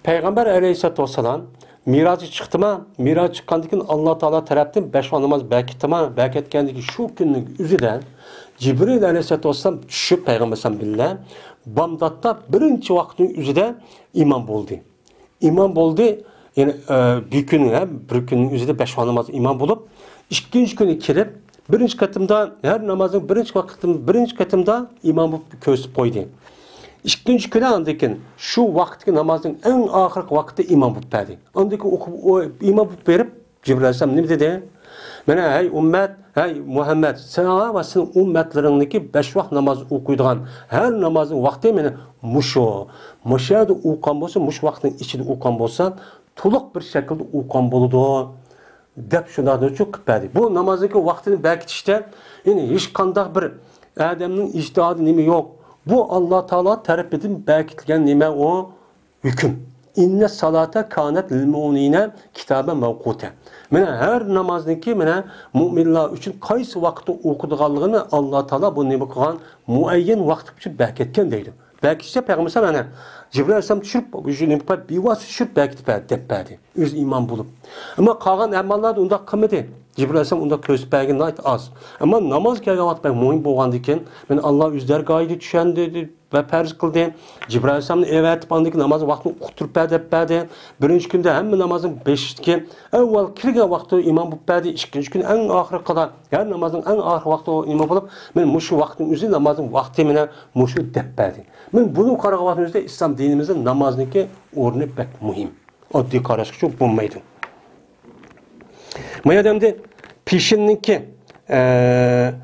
پەيغەمبەر ئەلەيھىسسالاتۇ ۋەسسالام مىراجغا چىقتىما، مىراجغا چىققاندىن كېيىن ئاللا تائالا تەرەپتىن بەش ۋاق ناماز بەركىتتىما، بەركەتكەندىن كېيىن شۇ كۈننىڭ ئۆزىدە جىبرىل ئەلەيھىسسالاتۇ ۋەسسالام چۈشۈپ پەيغەمبەر ئەلەيھىسسالام بىلەن بامداتتا بىرىنچى ۋاقىتنىڭ ئۆزىدە ئىمام بولدى. ئىمام بولدى. يەنى، ئە، بىر كۈن، ھە، بىر كۈننىڭ ئۆزىدە بەش ۋاق ناماز ئىمام بولۇپ، ئىككىنچى كۈنى كېلىپ، بىرىنچى قېتىمدا ھەر نامازنىڭ بىرىنچى ۋاقتىدا، بىرىنچى قېتىمدا ئىمام بولۇپ كۆرسىتىپ قويدى. ئىككىنچى كۈنى ئاندىن كېيىن شۇ ۋاقىتتىكى نامازنىڭ ئەڭ ئاخىرقى ۋاقتىدا ئىمام بولۇپ بەردى. ئاندىن كېيىن ئوقۇپ، ئو-، ئىمام بولۇپ بېرىپ، جىبرىل ئەلەيھىسسالام نېمە دېدى؟ مانا، ھەي ئۇممەت، ھەي مۇھەممەد، ساڭا ۋە سېنىڭ ئۇممەتلىرىڭنىڭكى بەش ۋاق ناماز ئوقۇيدىغان ھەر نامازنىڭ ۋاقتى مانا مۇشۇ. مۇشۇ يەردە ئوقۇغان بولسا، مۇشۇ ۋاقىتنىڭ ئىچىدە ئوقۇغان بولسا، تولۇق بىر شەكىلدە ئوقۇغان بولىدۇ، دەپ شۇنداق نۇچۇق قىلىپ بەردى. بۇ نامازنىڭكى ۋاقتىنى بەركىتىشتە، يەنى ھېچقانداق بىر ئادەمنىڭ ئىجتىھادى نېمە يوق. بۇ ئاللا تائالا تەرىپىدىن بەركىتىلگەن نېمە ئۇ؟ ھۆكۈم. ئىننە سالاتا كانەت لىل مۇئمىنىنە كىتابەن مەۋقۇتە. مانا ھەر نامازنىڭكى، مانا مۇئمىنلار ئۈچۈن قايسى ۋاقىتتا ئوقۇيدىغانلىقىنى ئاللا تائالا بۇ نېمە قىلغان؟ مۇئەييەن ۋاقىت ئۈچۈن بەركەتكەن دەيدۇ. بەركىتىشتە پەيغەمبەر ئەلەيھىسسالام، مانا جىبرىل ئەلەيھىسسالام چۈشۈرۈپ، شۇ نېمە قىلىپ، بىۋاسىتە چۈشۈرۈپ بەركىتىپ بەردى، دەپ بەردى. ئۆزى ئىمام بولۇپ. ئەمما قالغان ئەماللاردا ئۇنداق قىلمىدى. جىبرىل ئەلەيھىسسالام ئۇنداق كۆرسىتىپ بەرگەن ناھايىتى ئاز. ئەمما ناماز كەلگەن ۋاقىت بەك مۇھىم بولغاندىكىن، مانا ئاللا ئۆز دەرگاھىدا چۈشەندۈردى ۋە پەرز قىلدى. جىبرىل ئەلەيھىسسالامنى ئەۋەتىپ، ئاندىن كېيىن ناماز ۋاقتىنى ئۇقتۇرۇپ بەر دەپ بەردى. بىرىنچى كۈندە ھەممە نامازنىڭ بېشىدىكى ئەۋۋەل كىرگەن ۋاقتىدا ئىمام بولۇپ بەردى. ئىككىنچى كۈنى ئەڭ ئاخىرقىدا، يەنى نامازنىڭ ئەڭ ئاخىرقى ۋاقتىدا ئىمام بولۇپ، مانا مۇشۇ ۋاقىتنىڭ ئۆزى نامازنىڭ ۋاقتى، مانا مۇشۇ دەپ بەردى. مانا بۇنى قارىغان ۋاقتىمىزدا ئىسلام دىنىمىزدا نامازنىڭكى ئورنى بەك مۇھىم. ئاددىي قاراشقىچە بولمايدۇ. ما يەردە ئەمدى پېشىننىڭكى، ئە،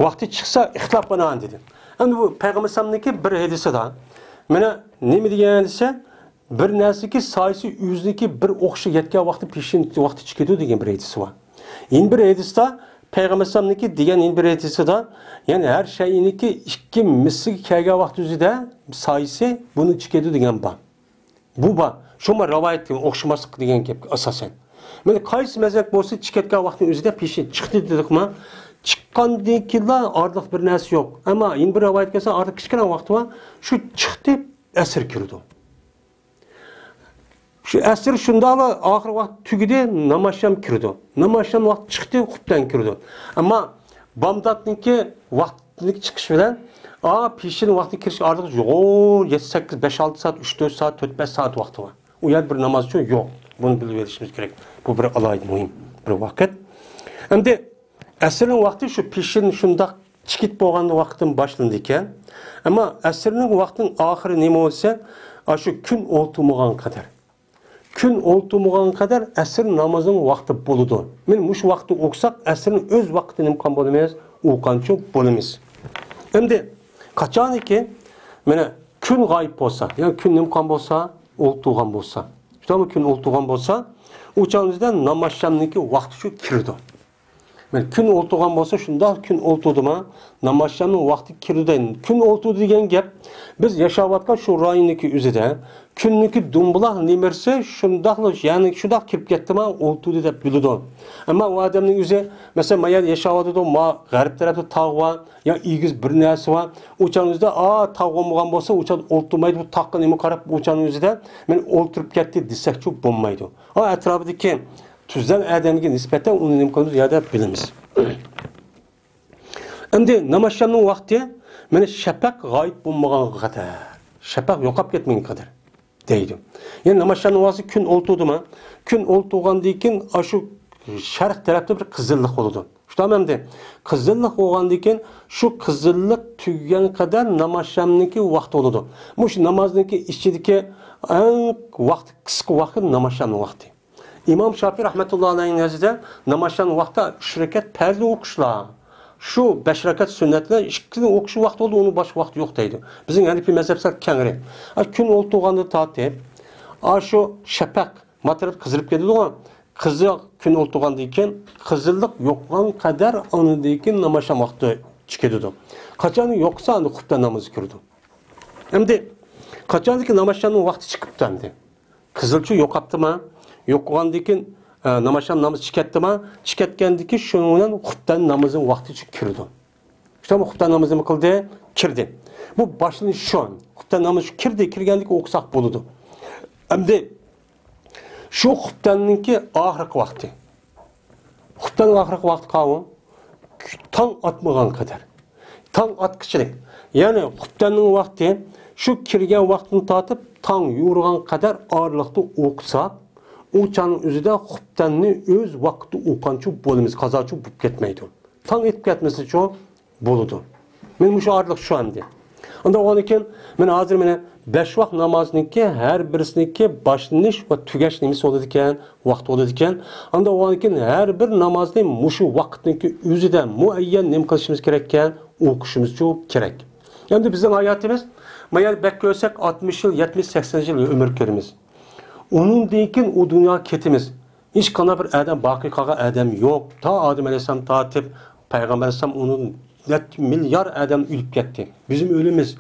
ۋاقتى چىقسا ئىختىلاپ بار دېدى. ئەمدى بۇ پەيغەمبەر ئەلەيھىسسالامنىڭكى بىر ھەدىسىدا، مانا نېمە دېگەن دېسە، بىر نەرسىكى سايىسى ئۆزىنىڭكى بىر ئوخشاش يەتكەن ۋاقتى پېشىن ۋاقتى چىقىدۇ دېگەن بىر ھەدىسى بار. يەنە بىر ھەدىستە پەيغەمبەر ئەلەيھىسسالامنىڭكى دېگەن يەنە بىر ھەدىسىدا، يەنى ھەر شەيئىنىڭكى ئىككى مىسلىگە كەلگەن ۋاقتى ئۆزىدە سايىسى بۇنى چىقىدۇ دېگەن بار. بۇ بار. شۇڭا رىۋايەت ئوخشىماسلىق دېگەن گەپكە ئاساسەن. مانا قايسى مەزھەپ بولسا چىقىۋەتكەن ۋاقتىنىڭ ئۆزىدە پېشىن چىقتى دېدۇقما؟ چىققاندىن كېيىنلا ئارىلىق بىر نەرسە يوق. ئەمما يەنە بىر رىۋايەت كەلسە ئارىلىق كىچىككىنە ۋاقتى بار. شۇ چىقتى، ئەسىر كىرىدۇ. شۇ ئەسىر شۇنداقلا ئاخىر ۋاقىت تۈگىدى، نامازشام كىرىدۇ. نامازشام ۋاقتى چىقتى، خۇپتەن كىرىدۇ. ئەمما بامداتنىڭكى ۋاقتىنىڭ چىقىشى بىلەن، ئا، پېشىن ۋاقتى كىرىش ئارىلىق يوغۇر يەتتە، سەككىز، بەش، ئالتە سائەت، ئۈچ، تۆت سائەت، تۆت، بەش سائەت ۋاقتى بار. ئۇ يەردە بىر ناماز ئۈچۈن يوق. بۇنى بىلىپ ئېلىشىمىز كېرەك. بۇ بىر ئالاھىدە مۇھىم بىر ۋاقىت. ئەمدى ئەسىرنىڭ ۋاقتى شۇ پېشىن شۇنداق چىقىپ بولغان ۋاقىتتىن باشلىنىدىكەن. ئەمما ئەسىرنىڭ ۋاقتىنىڭ ئاخىرى نېمە بولسا، ئاشۇ كۈن ئولتۇرمىغان قەدەر. كۈن ئولتۇرمىغان قەدەر ئەسىر نامىزىنىڭ ۋاقتى بولىدۇ. مانا مۇشۇ ۋاقىتتا ئوقۇساق، ئەسىرنىڭ ئۆز ۋاقتىنى نېمە قىلغان بولىمىز؟ ئوقۇغانچۇ بولىمىز. ئەمدى قاچانكى، مانا، كۈن غايىب بولسا، يا كۈن نېمە قىلغان بولسا، ئولتۇرغان بولسا، شۇنداقمۇ كۈن ئولتۇرغان بولسا، ئۇ چاغنىڭدا نامازشامنىڭكى ۋاقتى شۇ كىرىدۇ. مانا كۈن ئولتۇرغان بولسا، شۇنداق كۈن ئولتۇردىما، نامازشامنىڭ ۋاقتى كىرىدۇ دەيدۇ. كۈن ئولتۇردى دېگەن گەپ، بىز ياشاۋاتقان شۇ رايوننىڭكى ئۆزىدە كۈننىڭكى دۇمبىلاق نېمىرسى شۇنداقلا، يەنى شۇنداق كىرىپ كەتتىما، ئولتۇردى دەپ بىلىدۇ. ئەمما ئۇ ئادەمنىڭ ئۆزى، مەسىلەن، ما يەردە ياشاۋاتىدۇ، ما غەرب تەرەپتە تاغ بار، يا ئېگىز بىر نەرسە بار. ئۇ چاغنىڭ ئۆزىدە، ئا، تاغ بولمىغان بولسا، ئۇ چاغدا ئولتۇرمايدۇ، بۇ تاغقا نېمە قاراپ، ئۇ چاغنىڭ ئۆزىدە مەن ئولتۇرۇپ كەتتى دېسەكچۇ بولمايدۇ. ئا، ئەتراپىدىكى تۈزلەڭ ئادەمگە نىسبەتەن ئۇنى نېمە قىلىمىز؟ يا دەپ بىلىمىز. ئەمدى نامازشامنىڭ ۋاقتى، مانا، شەپەق غايىب بولمىغانغا قەدەر، شەپەق يوقاپ كەتمىگەنگە قەدەر دەيدۇ. يەنى نامازشامنىڭ ۋاقتى كۈن ئولتۇردىما؟ كۈن ئولتۇرغاندىن كېيىن، ئاشۇ شەرق تەرەپتە بىر قىزىللىق بولىدۇ. شۇنداقمۇ ئەمدى؟ قىزىللىق بولغاندىن كېيىن، شۇ قىزىللىق تۈگىگەنگە قەدەر نامازشامنىڭكى ۋاقتى بولىدۇ. مۇشۇ نامازنىڭكى ئىچىدىكى ئەڭ ۋاقتى، قىسقا ۋاقىت نامازشامنىڭ ۋاقتى. ئىمام شافىئى رەھمەتۇللا ئەلەيھىنىڭ نەزىرىدە نامازشامنىڭ ۋاقتى ئۈچ رەكەت پەرزنى ئوقۇشلا، شۇ بەش رەكەت سۈننەتلەر ئىككىسىنى ئوقۇش ۋاقتى بولدى، ئۇنىڭ باشقا ۋاقتى يوق دەيدۇ. بىزنىڭ ھەنىپىي مەزھەپ سەل كەڭرى. ئا، كۈن ئولتۇرغاندىن تارتىپ، ئا، شۇ شەپەق، ما تەرەپ قىزىرىپ كېتىدىغۇ، قىزىق كۈن ئولتۇرغاندىن كېيىن، قىزىللىق يوقىغان قەدەر ئاندىن كېيىن نامازشام ۋاقتى چىقىدۇ. قاچان يوقىسا، ئاندىن خۇپتەن نامىزى كىرىدۇ. ئەمدى قاچاندىكى نامازشامنىڭ ۋاقتى چىقىپتۇ ئەمدى. قىزىلچۇ يوقاپتىما؟ يوقىغاندىن كېيىن، ئە، نامازشام نامىزى چىقىپتىما؟ چىقىپكەندىن كېيىن شۇنىڭ بىلەن خۇپتەن نامىزىنىڭ ۋاقتى چىق-، كىرىدۇ. شۇنداقمۇ خۇپتەن نامىزىنى قىلدى، كىردى. بۇ باشلىنىش شۇ. خۇپتەن نامىزى كىردى، كىرگەندىن كېيىن ئوقۇساق بولىدۇ. ئەمدى شۇ خۇپتەننىڭكى ئاخىرقى ۋاقتى. خۇپتەننىڭ ئاخىرقى ۋاقتى قاۋۇ؟ تاڭ ئاتمىغان قەدەر. تاڭ ئاتقىچىلىك. يەنى خۇپتەننىڭ ۋاقتى شۇ كىرگەن ۋاقتىدىن تارتىپ تاڭ يورۇغان قەدەر ئارىلىقتا ئوقۇساق، ئۇ چاغنىڭ ئۆزىدە خۇپتەننى ئۆز ۋاقتىدا ئوقۇغانچۇ بولىمىز، قازاچۇ بولۇپ كەتمەيدۇ. تاڭ ئېتىپ كەتمىسىچۇ بولىدۇ. مېنىڭ مۇشۇ ئارىلىق شۇ ئەمدى. ئاندىن ئۇنىڭ كېيىن مەن ھازىر مانا بەش ۋاق نامازنىڭكى ھەر بىرسىنىڭكى باشلىنىش ۋە تۈگەش نېمىسى بولىدىكەن، ۋاقتى بولىدىكەن. ئاندىن ئۇنىڭ كېيىن ھەر بىر نامازنى مۇشۇ ۋاقىتنىڭكى ئۆزىدە مۇئەييەن نېمە قىلىشىمىز كېرەككەن، ئوقۇشىمىزچۇ كېرەك. ئەمدى بىزنىڭ ھاياتىمىز، مانا بەك كۆرسەك ئاتمىش يىل، يەتمىش، سەكسەن يىل ئۆمۈر كۆرىمىز. ئۇنىڭدىن كېيىن ئۇ دۇنياغا كېتىمىز. ھېچقانداق بىر ئادەم باقىي قالغان ئادەم يوق. تا ئادەم ئەلەيھىسسالام تارتىپ پەيغەمبەر ئەلەيھىسسالام ئۇنىڭ نەچچە مىليار ئادەم ئۆلۈپ كەتتى. بىزمۇ ئۆلىمىز.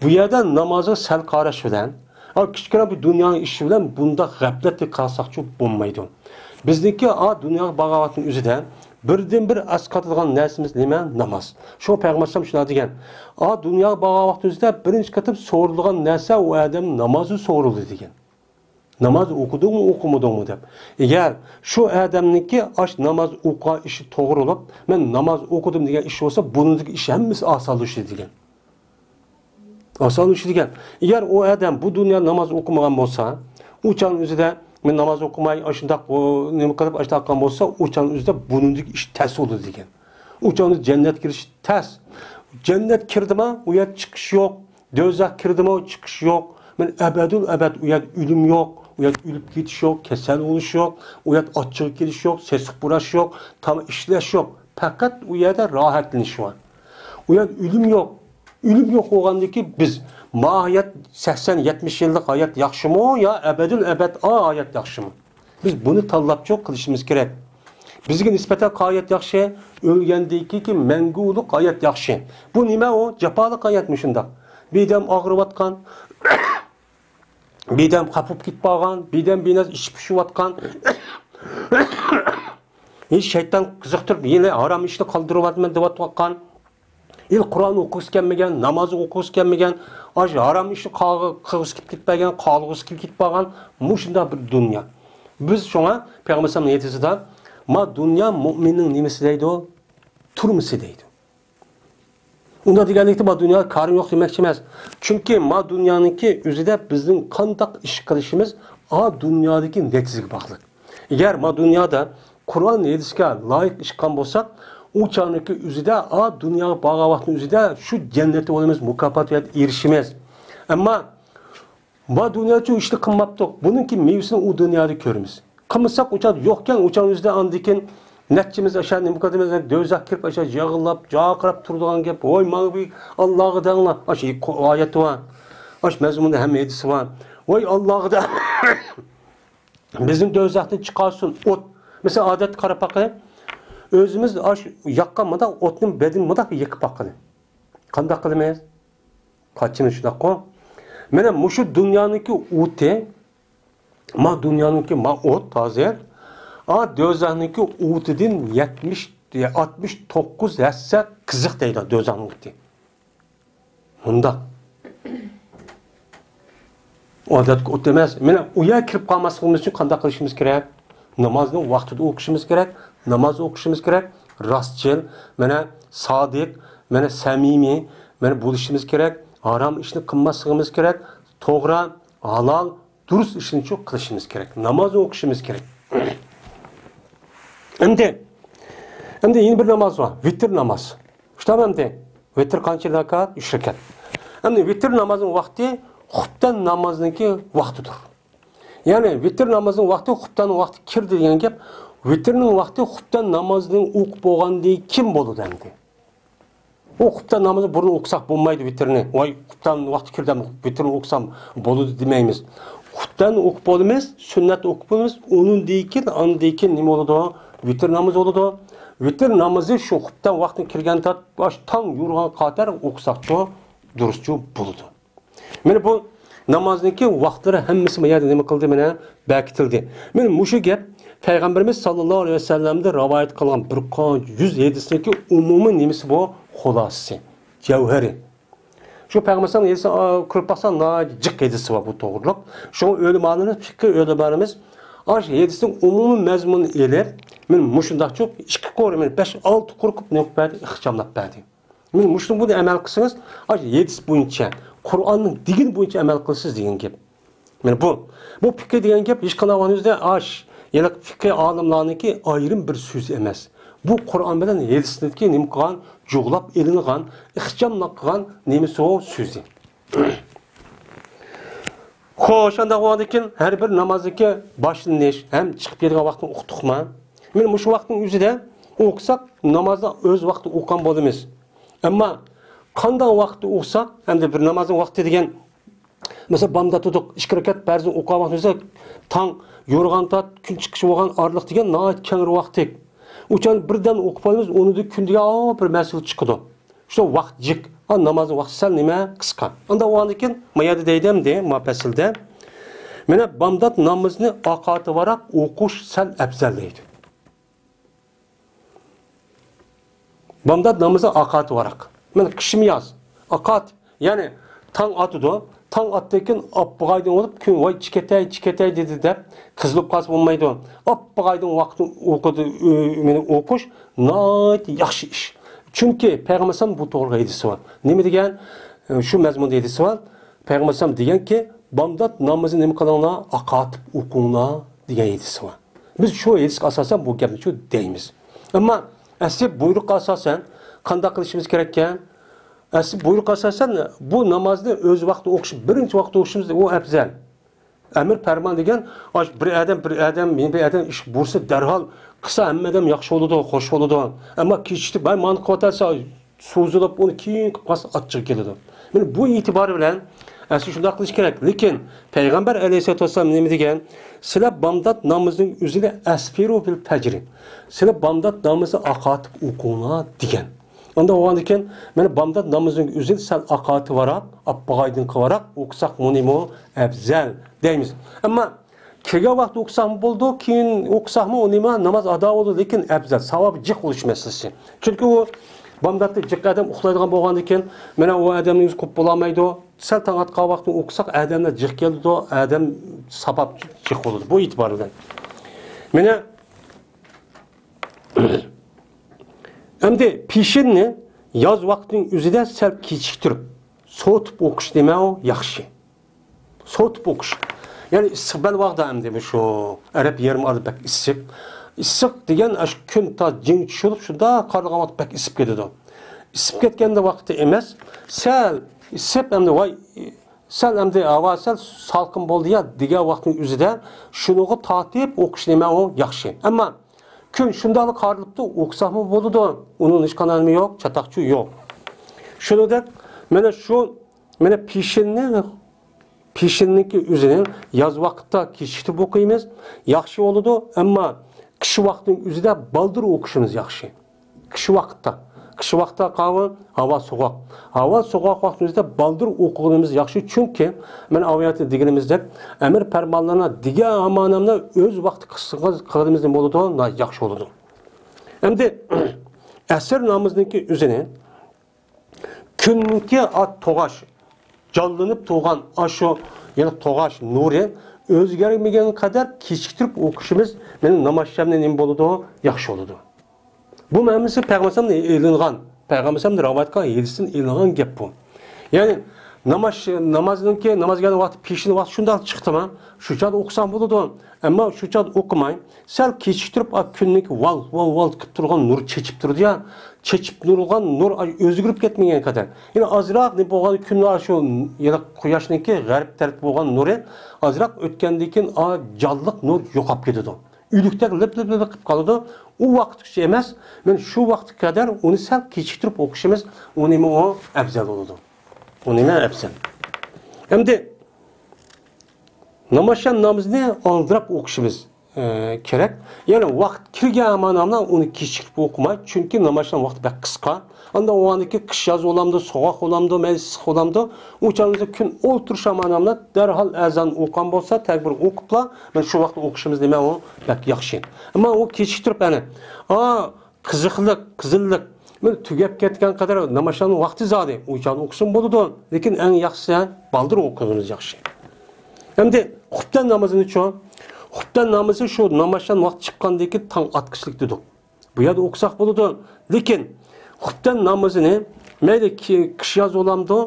بۇ يەردە نامازغا سەل قاراش بىلەن، ئا، كىچىككىنە بىر دۇنيانىڭ ئىشى بىلەن بۇنداق غەپلەتتە قالساقچۇ بولمايدۇ. بىزنىڭكى ئا دۇنياغا بارغان ۋاقتىمىز ئۆزىدە بىردىنبىر ئەسقاتىدىغان نەرسىمىز نېمە؟ ناماز. شۇڭا پەيغەمبەر ئەلەيھىسسالام شۇنداق دېگەن، ئا دۇنياغا بارغان ۋاقتىمىزدا بىرىنچى قېتىم سورىلىدىغان نەرسە ئۇ ئادەم نامازى سورىلىدۇ دېگەن. ناماز ئوقۇدۇڭمۇ، ئوقۇمىدىڭمۇ دەپ. ئەگەر شۇ ئادەمنىڭكى ئاش ناماز ئوقۇغان ئىشى توغرا بولۇپ، مەن ناماز ئوقۇدۇم دېگەن ئىش بولسا، بۇنىڭدىكى ئىش ھەممىسى ئاسانلىشىدۇ دېگەن. ئاسانلىشىدۇ دېگەن. ئەگەر ئۇ ئادەم بۇ دۇنيا ناماز ئوقۇمىغان بولسا، ئۇ چاغنىڭ ئۆزىدە مەن ناماز ئوقۇماي، ئاشۇنداق، ئۇ، نېمە قىلىپ، ئاشۇنداق قىلغان بولسا، ئۇ چاغنىڭ ئۆزىدە بۇنىڭدىكى ئىش تەس بولىدۇ دېگەن. ئۇ چاغدا جەننەتكە كىرىش تەس. جەننەت كىردىما، ئۇ يەردە چىقىش يوق. دوزاخ كىردىمۇ، چىقىش يوق. مەن ئەبەدۇل ئەبەد ئۇ يەردە ئۆلۈم يوق، ئۇ يەردە ئۆلۈپ كېتىش يوق، كەسەل بولۇش يوق، ئۇ يەردە ئاچچىقى كېلىش يوق، سېسىق پۇراش يوق، تام ئىشلەش يوق. پەقەت ئۇ يەردە راھەتلىنىش بار. ئۇ يەردە ئۆلۈم يوق. ئۆلۈم يوق بولغاندىكى بىز ما ھايات سەكسەن، يەتمىش يىللىق ھايات ياخشىمۇ يا ئەبەدۇل ئەبەد ئا ھايات ياخشىمۇ؟ بىز بۇنى تاللاپچۇ قىلىشىمىز كېرەك. بىزگە نىسبەتەن قايەت ياخشى، ئۆلگەندىن كېيىنكى مەڭگۈلۈك ھايات ياخشى. بۇ نېمە ئۇ؟ جاپالىق ھايات مۇشۇنداق. بىردەم ئاغرىۋاتقان، بىردەم خاپا بولۇپ كېتىپ قالغان، بىردەم بىناز ئىچى پۇشۇۋاتقان. ھېچ شەيتان قىزىقتۇرۇپ، يەنە ھارام ئىشنى قالدۇرۇۋاتىمەن دەۋاتقان. ئىل قۇرئان ئوقۇغۇسى كەلمىگەن، ناماز ئوقۇغۇسى كەلمىگەن، ئاشۇ ھارام ئىشنى قىلغۇسى كېلىپ كەتمىگەن، قالغۇسى كېلىپ كېتىپ قالغان مۇشۇنداق بىر دۇنيا. بىز شۇڭا پەيغەمبەر ئەلەيھىسسالامنىڭ ھەدىسىدە، ما دۇنيا مۇئمىننىڭ نېمىسى دەيدۇ؟ تۈرمىسى دەيدۇ. ئۇنداق دېگەنلىكتە ما دۇنياغا كارىم يوق دېمەكچى ئەمەس. چۈنكى ما دۇنيانىڭكى ئۆزىدە بىزنىڭ قانداق ئىش قىلىشىمىز ئا دۇنيادىكى نەتىجىگە باغلىق. ئەگەر ما دۇنيادا قۇرئان ھەدىسكە لايىق ئىش قىلغان بولساق، ئۇ چاغنىڭكى ئۆزىدە، ئا دۇنياغا بارغان ۋاقىتنىڭ ئۆزىدە شۇ جەننەتتە بولىمىز، مۇكاپات بىلەن ئېرىشىمىز. ئەمما ما دۇنياچۇ ئىشنى قىلماپتۇق، بۇنىڭكى مېۋىسىنى ئۇ دۇنيادا كۆرىمىز. قىلمىساق ئۇ چاغدا يوقكەن، ئۇ چاغنىڭ ئۆزىدە ئاندىكىن نەچچىمىز ئاشا نېمە قىلدىمىز، دوزاخ كىرىپ ئاشا يىغلاپ، جارقىراپ تۇرىدىغان گەپ، ۋاي ماڭا بىر ئاللاغا دەڭلار، ئاشا ئايەت بار، ئاشا مەزمۇندا ھەممە ھەدىسى بار. ۋاي ئاللاغا دەڭ. بىزنى دوزاختىن چىقارسۇن، ئوت. مەسىلەن، ئادەتتە قاراپ باقايلى. ئۆزىمىز ئاش ياققان مۇنداق ئوتنى بەدىنى مۇنداق يېقىپ باققىلى. قانداق قىلىمىز؟ قاچىمىز شۇنداققۇ؟ مانا مۇشۇ دۇنيانىڭكى ئوتى، ما دۇنيانىڭكى ما ئوت ھازىر، ئا دوزاخنىڭكى ئوتىدىن يەتمىش، ئاتمىش توققۇز ھەسسە قىزىق دەيدۇ دوزاخنىڭ ئوتى. مۇنداق. ئادەتتىكى ئوت ئەمەس. مانا ئۇ يەرگە كىرىپ قالماسلىقىمىز ئۈچۈن قانداق قىلىشىمىز كېرەك؟ نامازنى ۋاقتىدا ئوقۇشىمىز كېرەك. ناماز ئوقۇشىمىز كېرەك. راستچىل، مانا سادىق، مانا سەمىمىي، مانا بولۇشىمىز كېرەك. ھارام ئىشنى قىلماسلىقىمىز كېرەك. توغرا، ھالال، دۇرۇس ئىشنىچۇ قىلىشىمىز كېرەك. ناماز ئوقۇشىمىز كېرەك. ئەمدى، ئەمدى يەنە بىر ناماز بار. ۋىتىر ناماز. شۇنداقمۇ ئەمدى؟ ۋىتىر قانچە رەكەت؟ ئۈچ رەكەت. ئەمدى ۋىتىر نامازنىڭ ۋاقتى خۇپتەن نامازنىڭكى ۋاقتىدۇر. يەنى ۋىتىر نامازنىڭ ۋاقتى خۇپتەننىڭ ۋاقتى كىردى دېگەن گەپ. ۋىتىرنىڭ ۋاقتى خۇپتەن نامازنىڭ ئوقۇپ بولغاندىن كېيىن بولىدۇ ئەمدى. ئۇ خۇپتەن نامىزى بۇرۇن ئوقۇساق بولمايدۇ ۋىتىرنى. ۋاي، خۇپتەن ۋاقتى كىردى، ۋىتىرنى ئوقۇسام بولىدۇ دېمەيمىز. خۇپتەن ئوقۇپ بولىمىز، سۈننەت ئوقۇپ بولىمىز. ئۇنىڭدىن كېيىن، ئاندىن كېيىن نېمە بولىدۇ؟ ۋىتىر نامىزى بولىدۇ. ۋىتىر نامىزى شۇ خۇپتەن ۋاقتى كىرگەن تارتىپ، باش تاڭ يورۇغان قاتار ئوقۇساقچۇ، دۇرۇسچۇ بولىدۇ. مانا بۇ نامازنىڭكى ۋاقىتلىرى ھەممىسى بۇ يەردە نېمە قىلدى؟ مانا بەكىتىلدى. مانا مۇشۇ گەپ پەيغەمبىرىمىز ساللاللاھۇ ئەلەيھى ۋەسەللەمدىن رىۋايەت قىلغان بىر قانچە يۈز ھەدىسنىڭكى ئومۇمىي نېمىسى بۇ؟ خۇلاسىسى، جەۋھىرى. شۇ پەيغەمبەر ئەلەيھىسسالام ھېدىسىنى، ئا، كۆرۈپ باقساڭ، ناھايىتى جىق ھېدىسى بار بۇ توغرۇلۇق. شۇڭا ئۆلىمالىرىمىز، پىقھىي ئۆلىمالىرىمىز ئاشۇ ھېدىسنىڭ ئومۇمىي مەزمۇنىنى ئېلىپ، مانا مۇشۇنداقچۇ ئىككى قۇر، مانا بەش-ئالتە قۇر قىلىپ نېمە قىلىپ بەردى، ئىخچاملاپ بەردى. مانا مۇشۇنىڭ بۇنى ئەمەل قىلسىڭىز، ئاشۇ ھېدىس بويىچە، قۇرئاننىڭ دېگىنى بويىچە ئەمەل قىلىسىز دېگەن گەپ. مانا بۇ، بۇ پىقھى دېگەن گەپ ھېچقانداق ۋاقىتتا ئاش، يەنى پىقھى ئالىملارنىڭكى ئايرىم بىر سۆزى ئەمەس. بۇ قۇرئان بىلەن ھېدىسنىڭكى نېمە قىلغان، جۇغلاپ ئېلىنغان، ئىخچاملاپ قىلغان نېمىسى ئۇ سۆزى. خوش، ئانداق بولغاندىن كېيىن ھەر بىر نامازنىڭكى باشلىنىش ھەم چىقىپ كېتىدىغان ۋاقتىنى ئۇقتۇقما؟ مانا مۇشۇ ۋاقىتنىڭ ئۆزىدە ئوقۇساق، نامازنى ئۆز ۋاقتىدا ئوقۇغان بولىمىز. ئەمما قانداق ۋاقىتتا ئوقۇساق، ئەمدى بىر نامازنىڭ ۋاقتى دېگەن، مەسىلەن، بامدات تۇردۇق، ئىككى رەكەت پەرزنى ئوقۇغان ۋاقتىمىزدا تاڭ يورۇغاندا كۈن چىقىشى بولغان ئارىلىق دېگەن ناھايىتى كەڭرى ۋاقىت. ئۇ چاغدا بىردەم ئوقۇپ قالىمىز، ئۇنىڭدىن كۈندىكى ئاۋۇ بىر مەسىلە چىقىدۇ. شۇ ۋاقىت جىق. ھا، نامازنىڭ ۋاقتى سەل نېمە قىسقا. ئانداق بولغاندىن كېيىن، ما يەردە دەيدۇ ئەمدى، ما پەسىلدە، مانا بامدات نامىزىنى ئاقارتىۋاراق ئوقۇش سەل ئەپزەل دەيدۇ. بامدات نامىزى ئاقارتىۋاراق. مانا قىشمۇ ياز، ئاقارتىپ، يەنى تاڭ ئاتىدۇ. تاڭ ئاتتىكىن ئاپپىغايدىن بولۇپ، كۈن ۋاي چىكەتەي، چىكەتەي دېدى دەپ قىزىلىپ قالسا بولمايدۇ. ئاپپىغايدىن ۋاقىتنى ئوقۇدى، ئۆ-، مېنى ئوقۇش ناھايىتى ياخشى ئىش. چۈنكى پەيغەمبەر ئەلەيھىسسالام بۇ توغرىلىق ھەدىسى بار. نېمە دېگەن؟ شۇ مەزمۇندا ھەدىسى بار. پەيغەمبەر ئەلەيھىسسالام دېگەنكى، بامدات نامىزىنى نېمە قىلىڭلار؟ ئاقارتىپ ئوقۇڭلار دېگەن ھەدىسى بار. بىز شۇ ھەدىسكە ئاساسەن بۇ گەپنى شۇ دەيمىز. ئەمما ئەسلى بۇيرۇققا ئاساسەن قانداق قىلىشىمىز كېرەككەن؟ ئەسلى بۇيرۇققا ئاساسەن بۇ نامازنى ئۆز ۋاقتىدا ئوقۇش، بىرىنچى ۋاقىتتا ئوقۇشىمىز ئۇ ئەپزەل. ئەمىر پەرمان دېگەن، ئاش بىر ئادەم، بىر ئادەم، يەنە بىر ئادەم ئىش بۇيرۇسا دەرھال قىلسا ھەممە ئادەم ياخشى بولىدۇ، خوش بولىدۇ. ئەمما كېچىكتۈرۈپ، ھەي، مانا قىلىۋاتارسەن، سوزۇلۇپ، ئۇنى كېيىن قىلىپ قالسا ئاچچىقى كېلىدۇ. مانا بۇ ئېتىبار بىلەن ئەسلى شۇنداق قىلىش كېرەك. لېكىن پەيغەمبەر ئەلەيھىسسالاتۇ ۋەسسالام نېمە دېگەن؟ سىلەر بامدات نامىزىنىڭ ئۆزىنى ئەسفىرۇ بىل پەجرى. سىلەر بامدات نامىزىنى ئاقارتىپ ئوقۇڭلار دېگەن. ئانداق بولغاندىكىن، مانا بامدات نامىزىنىڭ ئۆزىنى سەل ئاقارتىۋاراق، ئاپپىغايدىن قىلىۋاراق ئوقۇساق مۇنىمۇ ئەپزەل دەيمىز. ئەمما كىرگەن ۋاقىتتا ئوقۇساقمۇ بولىدۇ، كېيىن ئوقۇساقمۇ ئۇ نېمە، ناماز ئادا بولىدۇ، لېكىن ئەپزەل، ساۋابى جىق بولۇش مەسىلىسى. چۈنكى ئۇ بامداتتا جىق ئادەم ئۇخلايدىغان بولغاندىكىن، مانا ئۇ ئادەمنىڭ ئۆزى قوپۇپ بولالمايدۇ. سەل تاڭ ئاتقان ۋاقتىدا ئوقۇساق، ئادەملەر جىق كېلىدۇ، ئادەم ساۋاب جىق بولىدۇ. بۇ ئېتىبار بىلەن. مانا ئەمدى پېشىننى ياز ۋاقتىنىڭ ئۆزىدە سەل كېچىكتۈرۈپ، سوۋۇتۇپ ئوقۇش نېمە ئۇ؟ ياخشى. سوۋۇتۇپ ئوقۇش. يەنى ئىسسىق بەل ۋاغدا ئەمدى مۇشۇ ئەرەب يېرىم ئارىلى بەك ئىسسىق. ئىسسىق دېگەن ئاشۇ كۈن تا جىڭ چۈشۈرۈپ شۇنداق قارلىغان ۋاقىت بەك ئىسسىپ كېتىدۇ. ئىسسىپ كەتكەندە ۋاقتى ئەمەس، سەل ئىسسىپ ئەمدى ۋاي، سەل ئەمدى ھاۋا سەل سالقىن بولدى يا دېگەن ۋاقىتنىڭ ئۆزىدە شۇنىڭغا تارتىپ ئوقۇش نېمە ئۇ؟ ياخشى. ئەمما كۈن شۇنداقلا قارىلىپتۇ، ئوقۇساقمۇ بولىدۇ. ئۇنىڭ ھېچقانداق نېمە يوق، چاتاقچۇ يوق. شۇنىڭدەك مانا شۇ، مانا پېشىننى، پېشىننىڭكى ئۆزىنى ياز ۋاقىتتا كېچىكتۈرۈپ ئوقۇيمىز، ياخشى بولىدۇ. ئەمما قىش ۋاقتىنىڭ ئۆزىدە بالدۇر ئوقۇشىمىز ياخشى. قىش ۋاقىتتا. قىش ۋاقىتتا قاۋۇ، ھاۋا سوغۇق. ھاۋا سوغۇق ۋاقتىمىزدا بالدۇر ئوقۇغىنىمىز ياخشى. چۈنكى مەن ئاۋۇ يەردە دېگىنىمىزدەك، ئەمىر پەرمانلارنى دېگەن ئامانەمنى ئۆز ۋاقتى قىلسىڭىز، قىلغىنىمىز نېمە بولىدۇ؟ ناھايىتى ياخشى بولىدۇ. ئەمدى ئەسىر نامىزىنىڭكى ئۆزىنى كۈننىڭكى ئا توغاش، جانلىنىپ تۇرغان ئاشۇ، يەنى توغاش نۇرى ئۆزگەرمىگەن قەدەر كېچىكتۈرۈپ ئوقۇشىمىز مېنىڭ نامازشامنى نېمە بولىدۇ؟ ياخشى بولىدۇ. بۇ ھەممىسى پەيغەمبەرنىڭ ئېلىنغان، پەيغەمبەرنىڭ رىۋايەت قىلغان ھەدىستىن ئېلىنغان گەپ بۇ. يەنى ناماز، نامازنىڭكى، ناماز كەلگەن ۋاقتى، پېشىن ۋاقتى شۇنداق چىقتىما، شۇ چاغدا ئوقۇساڭ بولىدۇ. ئەمما شۇ چاغدا ئوقۇماي، سەل كېچىكتۈرۈپ، ئا، كۈننىڭكى ۋال، ۋال، ۋال قىلىپ تۇرغان نۇر چېچىپ تۇرىدۇ يا، چېچىپ نۇرغان نۇر، ئا، ئۆزگىرىپ كەتمىگەن قەدەر. يەنى ئازراق نېمە بولغان كۈن شۇ، يەنى قۇياشنىڭكى غەرب تەرەپ بولغان نۇرى ئازراق ئۆتكەندىن كېيىن، ئا، جانلىق نۇر يوقاپ كېتىدۇ. ئۆلۈكتەك لىپ، لىپ، لىپ قىلىپ قالىدۇ. ئۇ ۋاقىتقىچە ئەمەس، مەن شۇ ۋاقىتقا قەدەر ئۇنى سەل كېچىكتۈرۈپ ئوقۇشىمىز، ئۇ نېمە ئۇ ئەپزەل بولىدۇ. ئۇ نېمە ئەپزەل. ئەمدى نامازشام نامىزىنى ئالدىراپ ئوقۇشىمىز، ئە، كېرەك. يەنى ۋاقىت كىرگەن ماناملا ئۇنى كېچىكتۈرۈپ ئوقۇماي، چۈنكى نامازشام ۋاقتى بەك قىسقا. ئاندىن ئۇ ئاندىكى قىش ياز بولامدۇ، سوغۇق بولامدۇ، مەيلى ئىسسىق بولامدۇ، ئۇ چاغدا كۈن ئولتۇرۇش ئاماناملا دەرھال ئەزان ئوقۇغان بولسا، تەكبىر ئوقۇپلا، مەن شۇ ۋاقىتتا ئوقۇشىمىز نېمە ئۇ بەك ياخشى. ئەمما ئۇ كېچىكتۈرۈپ، ئەنە، ئا، قىزىقلىق، قىزىللىق، مانا تۈگەپ كەتكەن قەدەر ناماز شامنىڭ ۋاقتى زادى، ئۇ چاغدا ئوقۇسىمۇ بولىدۇ. لېكىن ئەڭ ياخشىسى بۇلدۇر ئوقۇغىنىمىز ياخشى. ئەمدى خۇپتەن نامىزىنىچۇ؟ خۇپتەن نامىزى شۇ ناماز شام ۋاقتى چىققاندىن كېيىن تاڭ ئاتقۇچىلىك دېدۇق. بۇ يەردە ئوقۇساق بولىدۇ. لېكىن خۇپتەن نامىزىنى مەيلى كى-، قىش ياز بولامدۇ،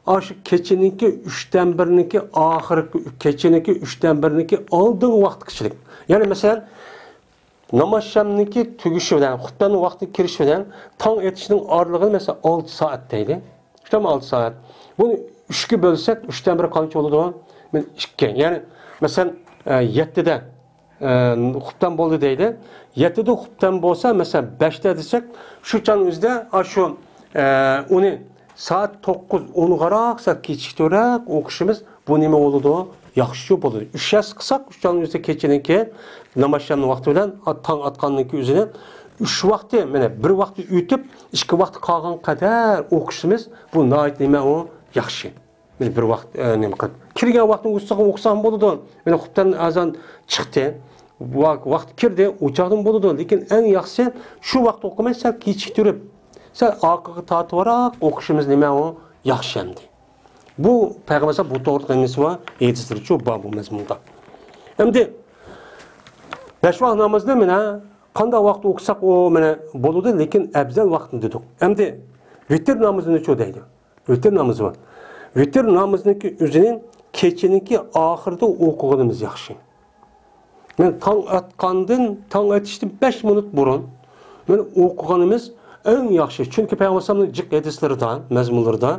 ئاشۇ كېچىنىڭكى ئۈچتىن بىرىنىڭكى ئاخىرقى، كېچىنىڭكى ئۈچتىن بىرىنىڭكى ئالدىنقى ۋاقتىغىچىلىك. يەنى مەسىلەن، ناماز شامنىڭكى تۈگىشى بىلەن، خۇپتەننىڭ ۋاقتى كىرىشى بىلەن تاڭ ئېتىشنىڭ ئارىلىقىنى مەسىلەن ئالتە سائەت دەيلى. شۇنداقمۇ؟ ئالتە سائەت. بۇنى ئۈچكە بۆلسەك، ئۈچتىن بىرى قانچە بولىدۇ؟ مانا ئىككى. يەنى مەسىلەن، ئە، يەتتىدە، ئە، خۇپتەن بولدى دەيلى. يەتتىدە خۇپتەن بولسا، مەسىلەن، بەشتە دېسەك، شۇ چاغنىڭ ئۆزىدە، ئا، شۇ، ئە، ئۇنى سائەت توققۇز، ئونغىراق سەل كېچىكتۈرۈپ ئوقۇشىمىز بۇ نېمە بولىدۇ؟ ياخشى بولىدۇ. ئۈچ ياز قىلساق، ئۈچ چاغنىڭ ئۆزىدە كېچىنىڭكى ناماز شامنىڭ ۋاقتى بىلەن تاڭ ئاتقاننىڭكى ئۆزىنى ئۈچ ۋاقتى، مانا بىر ۋاقتى ئۆتۈپ، ئىككى ۋاقتى قالغان قەدەر ئوقۇشىمىز بۇ ناھايىتى نېمە ئۇ؟ ياخشى. مانا بىر ۋاقىت، ئە، نېمە قىلىپ، كىرگەن ۋاقتىنى ئوقۇساق، ئوقۇساقمۇ بولىدۇ. مانا خۇپتەن ئازان چىقتى. ۋا-، ۋاقىت كىردى، ئۇ چاغدىمۇ بولىدۇ. لېكىن ئەڭ ياخشىسى شۇ ۋاقىتتا ئوقۇماي، سەل كېچىكتۈرۈپ، سەل ئارقىغا تارتىۋاراق ئوقۇشىمىز نېمە ئۇ؟ ياخشى ئەمدى. بۇ پەيغەمبەر بۇ توغرىلىق نېمىسى بار؟ ھەدىسلىرىچۇ بار بۇ مەزمۇندا. ئەمدى بەش ۋاقىت نامازنى مانا قانداق ۋاقىتتا ئوقۇساق ئۇ مانا بولىدۇ، لېكىن ئەۋزەل ۋاقتىنى دېدۇق. ئەمدى ۋىتىر نامىزىنىچۇ دەيدۇ. ۋىتىر نامىزى بار. ۋىتىر نامىزىنىڭكى ئۆزىنى كېچىنىڭكى ئاخىرىدا ئوقۇغىنىمىز ياخشى. مانا تاڭ ئاتقاندىن، تاڭ ئېتىشتىن بەش مىنۇت بۇرۇن مانا ئوقۇغىنىمىز ئەڭ ياخشى. چۈنكى پەيغەمبەر ئەلەيھىسسالامنىڭ جىق ھەدىسلىرىدا، مەزمۇنلىرىدا،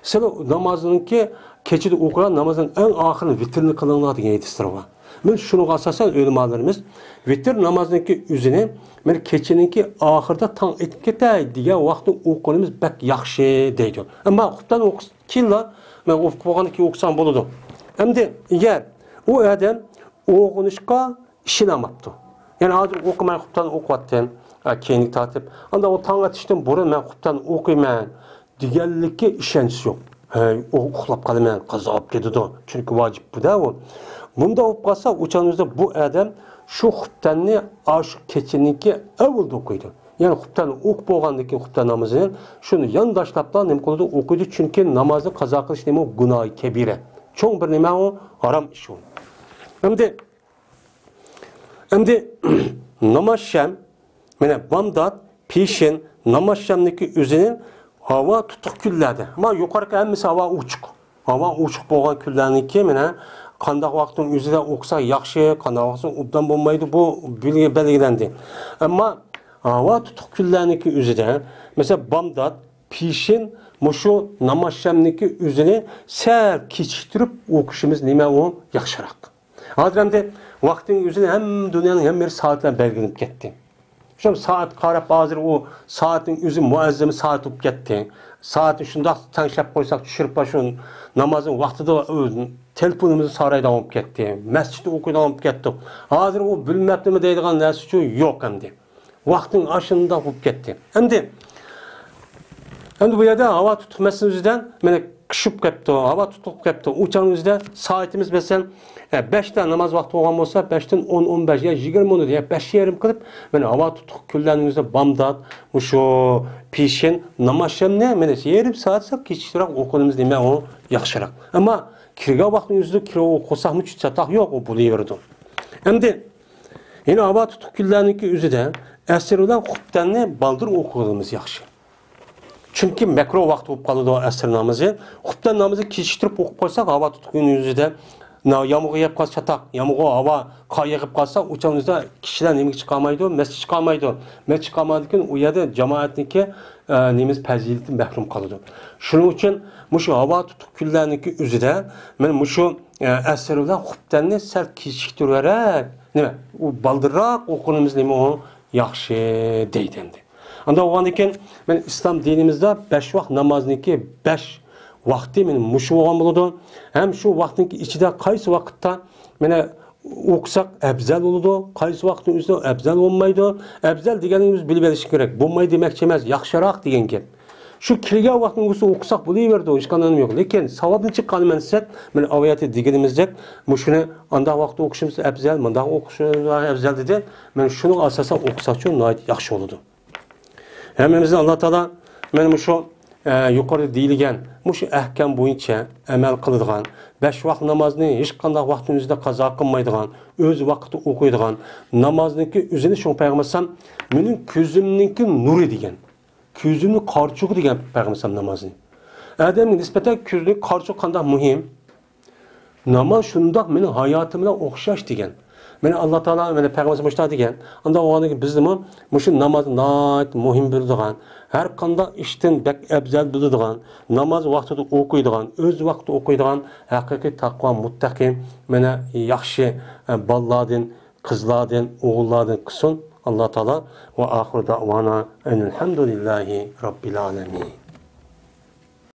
سىلى نامازنىڭكى كېچىدە ئوقۇغان نامازنىڭ ئەڭ ئاخىرىنى ۋىتىرنى قىلىڭلار دېگەن ھەدىسلىرى بار. مانا شۇنىڭغا ئاساسەن ئۆلىمالىرىمىز ۋىتىر نامازنىڭكى ئۆزىنى مانا كېچىنىڭكى ئاخىرىدا تاڭ ئېتىپ كېتەي دېگەن ۋاقىتتا ئوقۇغىنىمىز بەك ياخشى دەيدۇ. ئەمما خۇپتەن ئوقۇس-، كېيىنلا، مانا ئوقۇپ بولغاندىن كېيىن ئوقۇساڭ بولىدۇ. ئەمدى ئەگەر ئۇ ئادەم ئويغىنىشقا ئىشىنەلمەپتۇ. يەنى ھازىر ئوقۇمەن، خۇپتەن ئوقۇۋاتتىم، ئە، كەينىگە تارتىپ. ئاندىن ئۇ تاڭ ئېتىشتىن بۇرۇن مەن خۇپتەن ئوقۇيمەن دېگەنلىككە ئىشەنچ يوق. ھەي، ئۇ-، ئۇخلاپ قالىمەن، قازا بولۇپ كېتىدۇ. چۈنكى ۋاجىپ بۇ-دە ئۇ. بۇنداق بولۇپ قالسا، ئۇ چاغنىڭ ئۆزىدە بۇ ئادەم شۇ خۇپتەننى ئاشۇ كېچىنىڭكى ئەۋۋىلىدە ئوقۇيدۇ. يەنى خۇپتەن ئوقۇپ بولغاندىن كېيىن خۇپتەن نامىزىنى شۇنى يانداشلاپلا نېمە قىلىدۇ؟ ئوقۇيدۇ. چۈنكى نامازنى قازا قىلىش نېمە؟ گۇناھى كەبىرە. چوڭ بىر نېمە ئۇ؟ ھارام ئىش ئۇ. ئەمدى ئەمدى ناماز شەم، مانا بامدات، پېشىن، ناماز شەمنىڭكى ئۆزىنى ھاۋا تۇتۇق كۈنلەردە. ئەمما يۇقىرىقى ھەممىسى ھاۋا ئوچۇق. ھاۋا ئوچۇق بولغان كۈنلەرنىڭكى مانا قانداق ۋاقىتنىڭ ئۆزىدە ئوقۇسا ياخشى، قانداق ۋاقىتتا ئوبدان بولمايدۇ، بۇ بىلگە-، بەلگىلەندى. ئەمما ھاۋا تۇتۇق كۈنلەرنىڭكى ئۆزىدە، مەسىلەن، بامدات، پېشىن، مۇشۇ ناماز شەمنىڭكى ئۆزىنى سەل كېچىكتۈرۈپ ئوقۇشىمىز نېمە ئۇ؟ ياخشىراق. ھازىر ئەمدى ۋاقىتنىڭ ئۆزىنى ھەممە دۇنيانىڭ ھەممە يېرى سائەت بىلەن بەلگىلىنىپ كەتتى. شۇ سائەتكە قاراپ، ھازىر ئۇ سائەتنىڭ ئۆزى مۇئەززەم سائەت بولۇپ كەتتى. سائەتنى شۇنداق تەڭشەپ قويساق، چۈشۈرۈپ شۇ نامازنىڭ ۋاقتىدا تېلېفونىمىزنى سارايدىغان بولۇپ كەتتى. مەسچىتتە ئوقۇيدىغان بولۇپ كەتتۇق. ھازىر ئۇ بىلمەپتىمۇ دەيدىغان نەرسىچۇ يوق ئەمدى. ۋاقتىڭ ئاشۇنداق بولۇپ كەتتى. ئەمدى، ئەمدى بۇ يەردە ھاۋا تۇتۇق مەسىلىنىڭ ئۆزىدە مانا قىشىپ كەپتۇ، ھاۋا تۇتۇق كەپتۇ. ئۇ چاغنىڭ ئۆزىدە سائىتىمىز، مەسىلەن، ئە، بەشتە ناماز ۋاقتى بولغان بولسا، بەشتىن ئون، ئون بەش يا يىگىرمە مىنۇت يا بەش يېرىم قىلىپ، مانا ھاۋا تۇتۇق كۈنلەرنىڭ ئۆزىدە بامدات، مۇشۇ پېشىن، ناماز شەمنى مانا يېرىم سائەت سەل كېچىكتۈرەك ئوقۇغىنىمىز نېمە ئۇ ياخشىراق. ئەمما كىرگەن ۋاقتىنىڭ ئۆزىدە كىرىپ ئوقۇساقمۇ چاتاق يوق، ئۇ بولۇۋېرىدۇ. ئەمدى يەنە ھاۋا تۇتۇق كۈنلەرنىڭكى ئۆزىدە ئەسىر بىلەن خۇپتەننى بالدۇر ئوقۇغىنىمىز ياخشى. چۈنكى مەكرۇھ ۋاقتى بولۇپ قالىدۇ ئەسىر نامىزى. خۇپتەن نامىزى كېچىكتۈرۈپ ئوقۇپ قويساق، ھاۋا تۇتۇق كۈننىڭ ئۆزىدە نا-، يامغۇر يېغىپ قالسا چاتاق، يامغۇر، ھاۋا قار يېغىپ قالسا، ئۇ چاغنىڭ ئۆزىدە كىشىلەر نېمىگە چىقالمايدۇ؟ مەسچىتكە چىقالمايدۇ. مەسچىتكە چىقالمىغاندىكىن ئۇ يەردە جامائەتنىڭكى، ئە، نېمىز پەزىلىتىدىن مەھرۇم قالىدۇ. شۇنىڭ ئۈچۈن مۇشۇ ھاۋا تۇتۇق كۈنلەرنىڭكى ئۆزىدە مەن مۇشۇ ئە، ئەسىر بىلەن خۇپتەننى سەل كېچىكتۈرۈۋېرەك. نېمە؟ ئۇ بالدۇرراق ئوقۇغىنىمىز نېمە ئۇ؟ ياخشى دەيدۇ ئەمدى. ئانداق بولغاندىكىن، مەن ئىسلام دىنىمىزدا بەش ۋاق نامازنىڭكى بەش ۋاقتى مەن مۇشۇ بولغان بولىدۇ. ھەم شۇ ۋاقىتنىڭكى ئىچىدە قايسى ۋاقىتتا مەنە ئوقۇساق ئەۋزەل بولىدۇ، قايسى ۋاقىتنىڭ ئۆزىدە ئەۋزەل بولمايدۇ. ئەۋزەل دېگەننى ئۆزى بىلىپ ئېلىش كېرەك. بولمايدۇ دېمەكچى ئەمەس، ياخشىراق دېگەن گەپ. شۇ كىرگەن ۋاقتىنىڭ ئۆزىدە ئوقۇساق بولۇۋېرىدۇ، ھېچقانداق نېمە يوق. لېكىن ساۋابنى چىققانىمەن دېسەك، مانا ئايەتتە دېگىنىمىزدەك، مۇشۇنى ئانداق ۋاقىتتا ئوقۇشىمىز ئەۋزەل، مۇنداق ئوقۇشىمىز ئەۋزەل دېدى. مانا شۇنىڭغا ئاساسەن ئوقۇساقچۇ ناھايىتى ياخشى بولىدۇ. ھەممىمىزنى ئاللا تائالا مانا مۇشۇ، ئە، يۇقىرىدا دېيىلگەن مۇشۇ ئەھكام بويىچە ئەمەل قىلىدىغان، بەش ۋاق نامازنى ھېچقانداق ۋاقىتنىڭ ئۆزىدە قازا قىلمايدىغان، ئۆز ۋاقتىدا ئوقۇيدىغان، نامازنىڭكى ئۆزىنى شۇڭا پەيغەمبەر ئەلەيھىسسالام مېنىڭ كۆزۈمنىڭكى نۇرى دېگەن، كۆزۈمنىڭ قارىچۇقى دېگەن پەيغەمبەر ئەلەيھىسسالام نامازنى. ئادەمگە نىسبەتەن كۆزنىڭ قارىچۇقى قانداق مۇھىم؟ ناماز شۇنداق مېنىڭ ھاياتىم بىلەن ئوخشاش دېگەن. مانا ئاللا تائالا، مانا پەيغەمبەر مۇشۇنداق دېگەن. ئانداق بولغاندىن كېيىن بىزمۇ مۇشۇ نامازنى ناھايىتى مۇھىم بىلىدىغان، ھەر قانداق ئىشتىن بەك ئەۋزەل بىلىدىغان، ناماز ۋاقتىدا ئوقۇيدىغان، ئۆز ۋاقتىدا ئوقۇيدىغان ھەقىقىي تەقۋا مۇتتەقى، مانا ياخشى، ئە، بالىلاردىن، قىزلاردىن، ئوغۇللاردىن قىلسۇن ئاللا تائالا. ۋە ئاخىرۇ دەئۋانا ئەنىل ھەمدۇلىللاھى رەببىل ئالەمىن.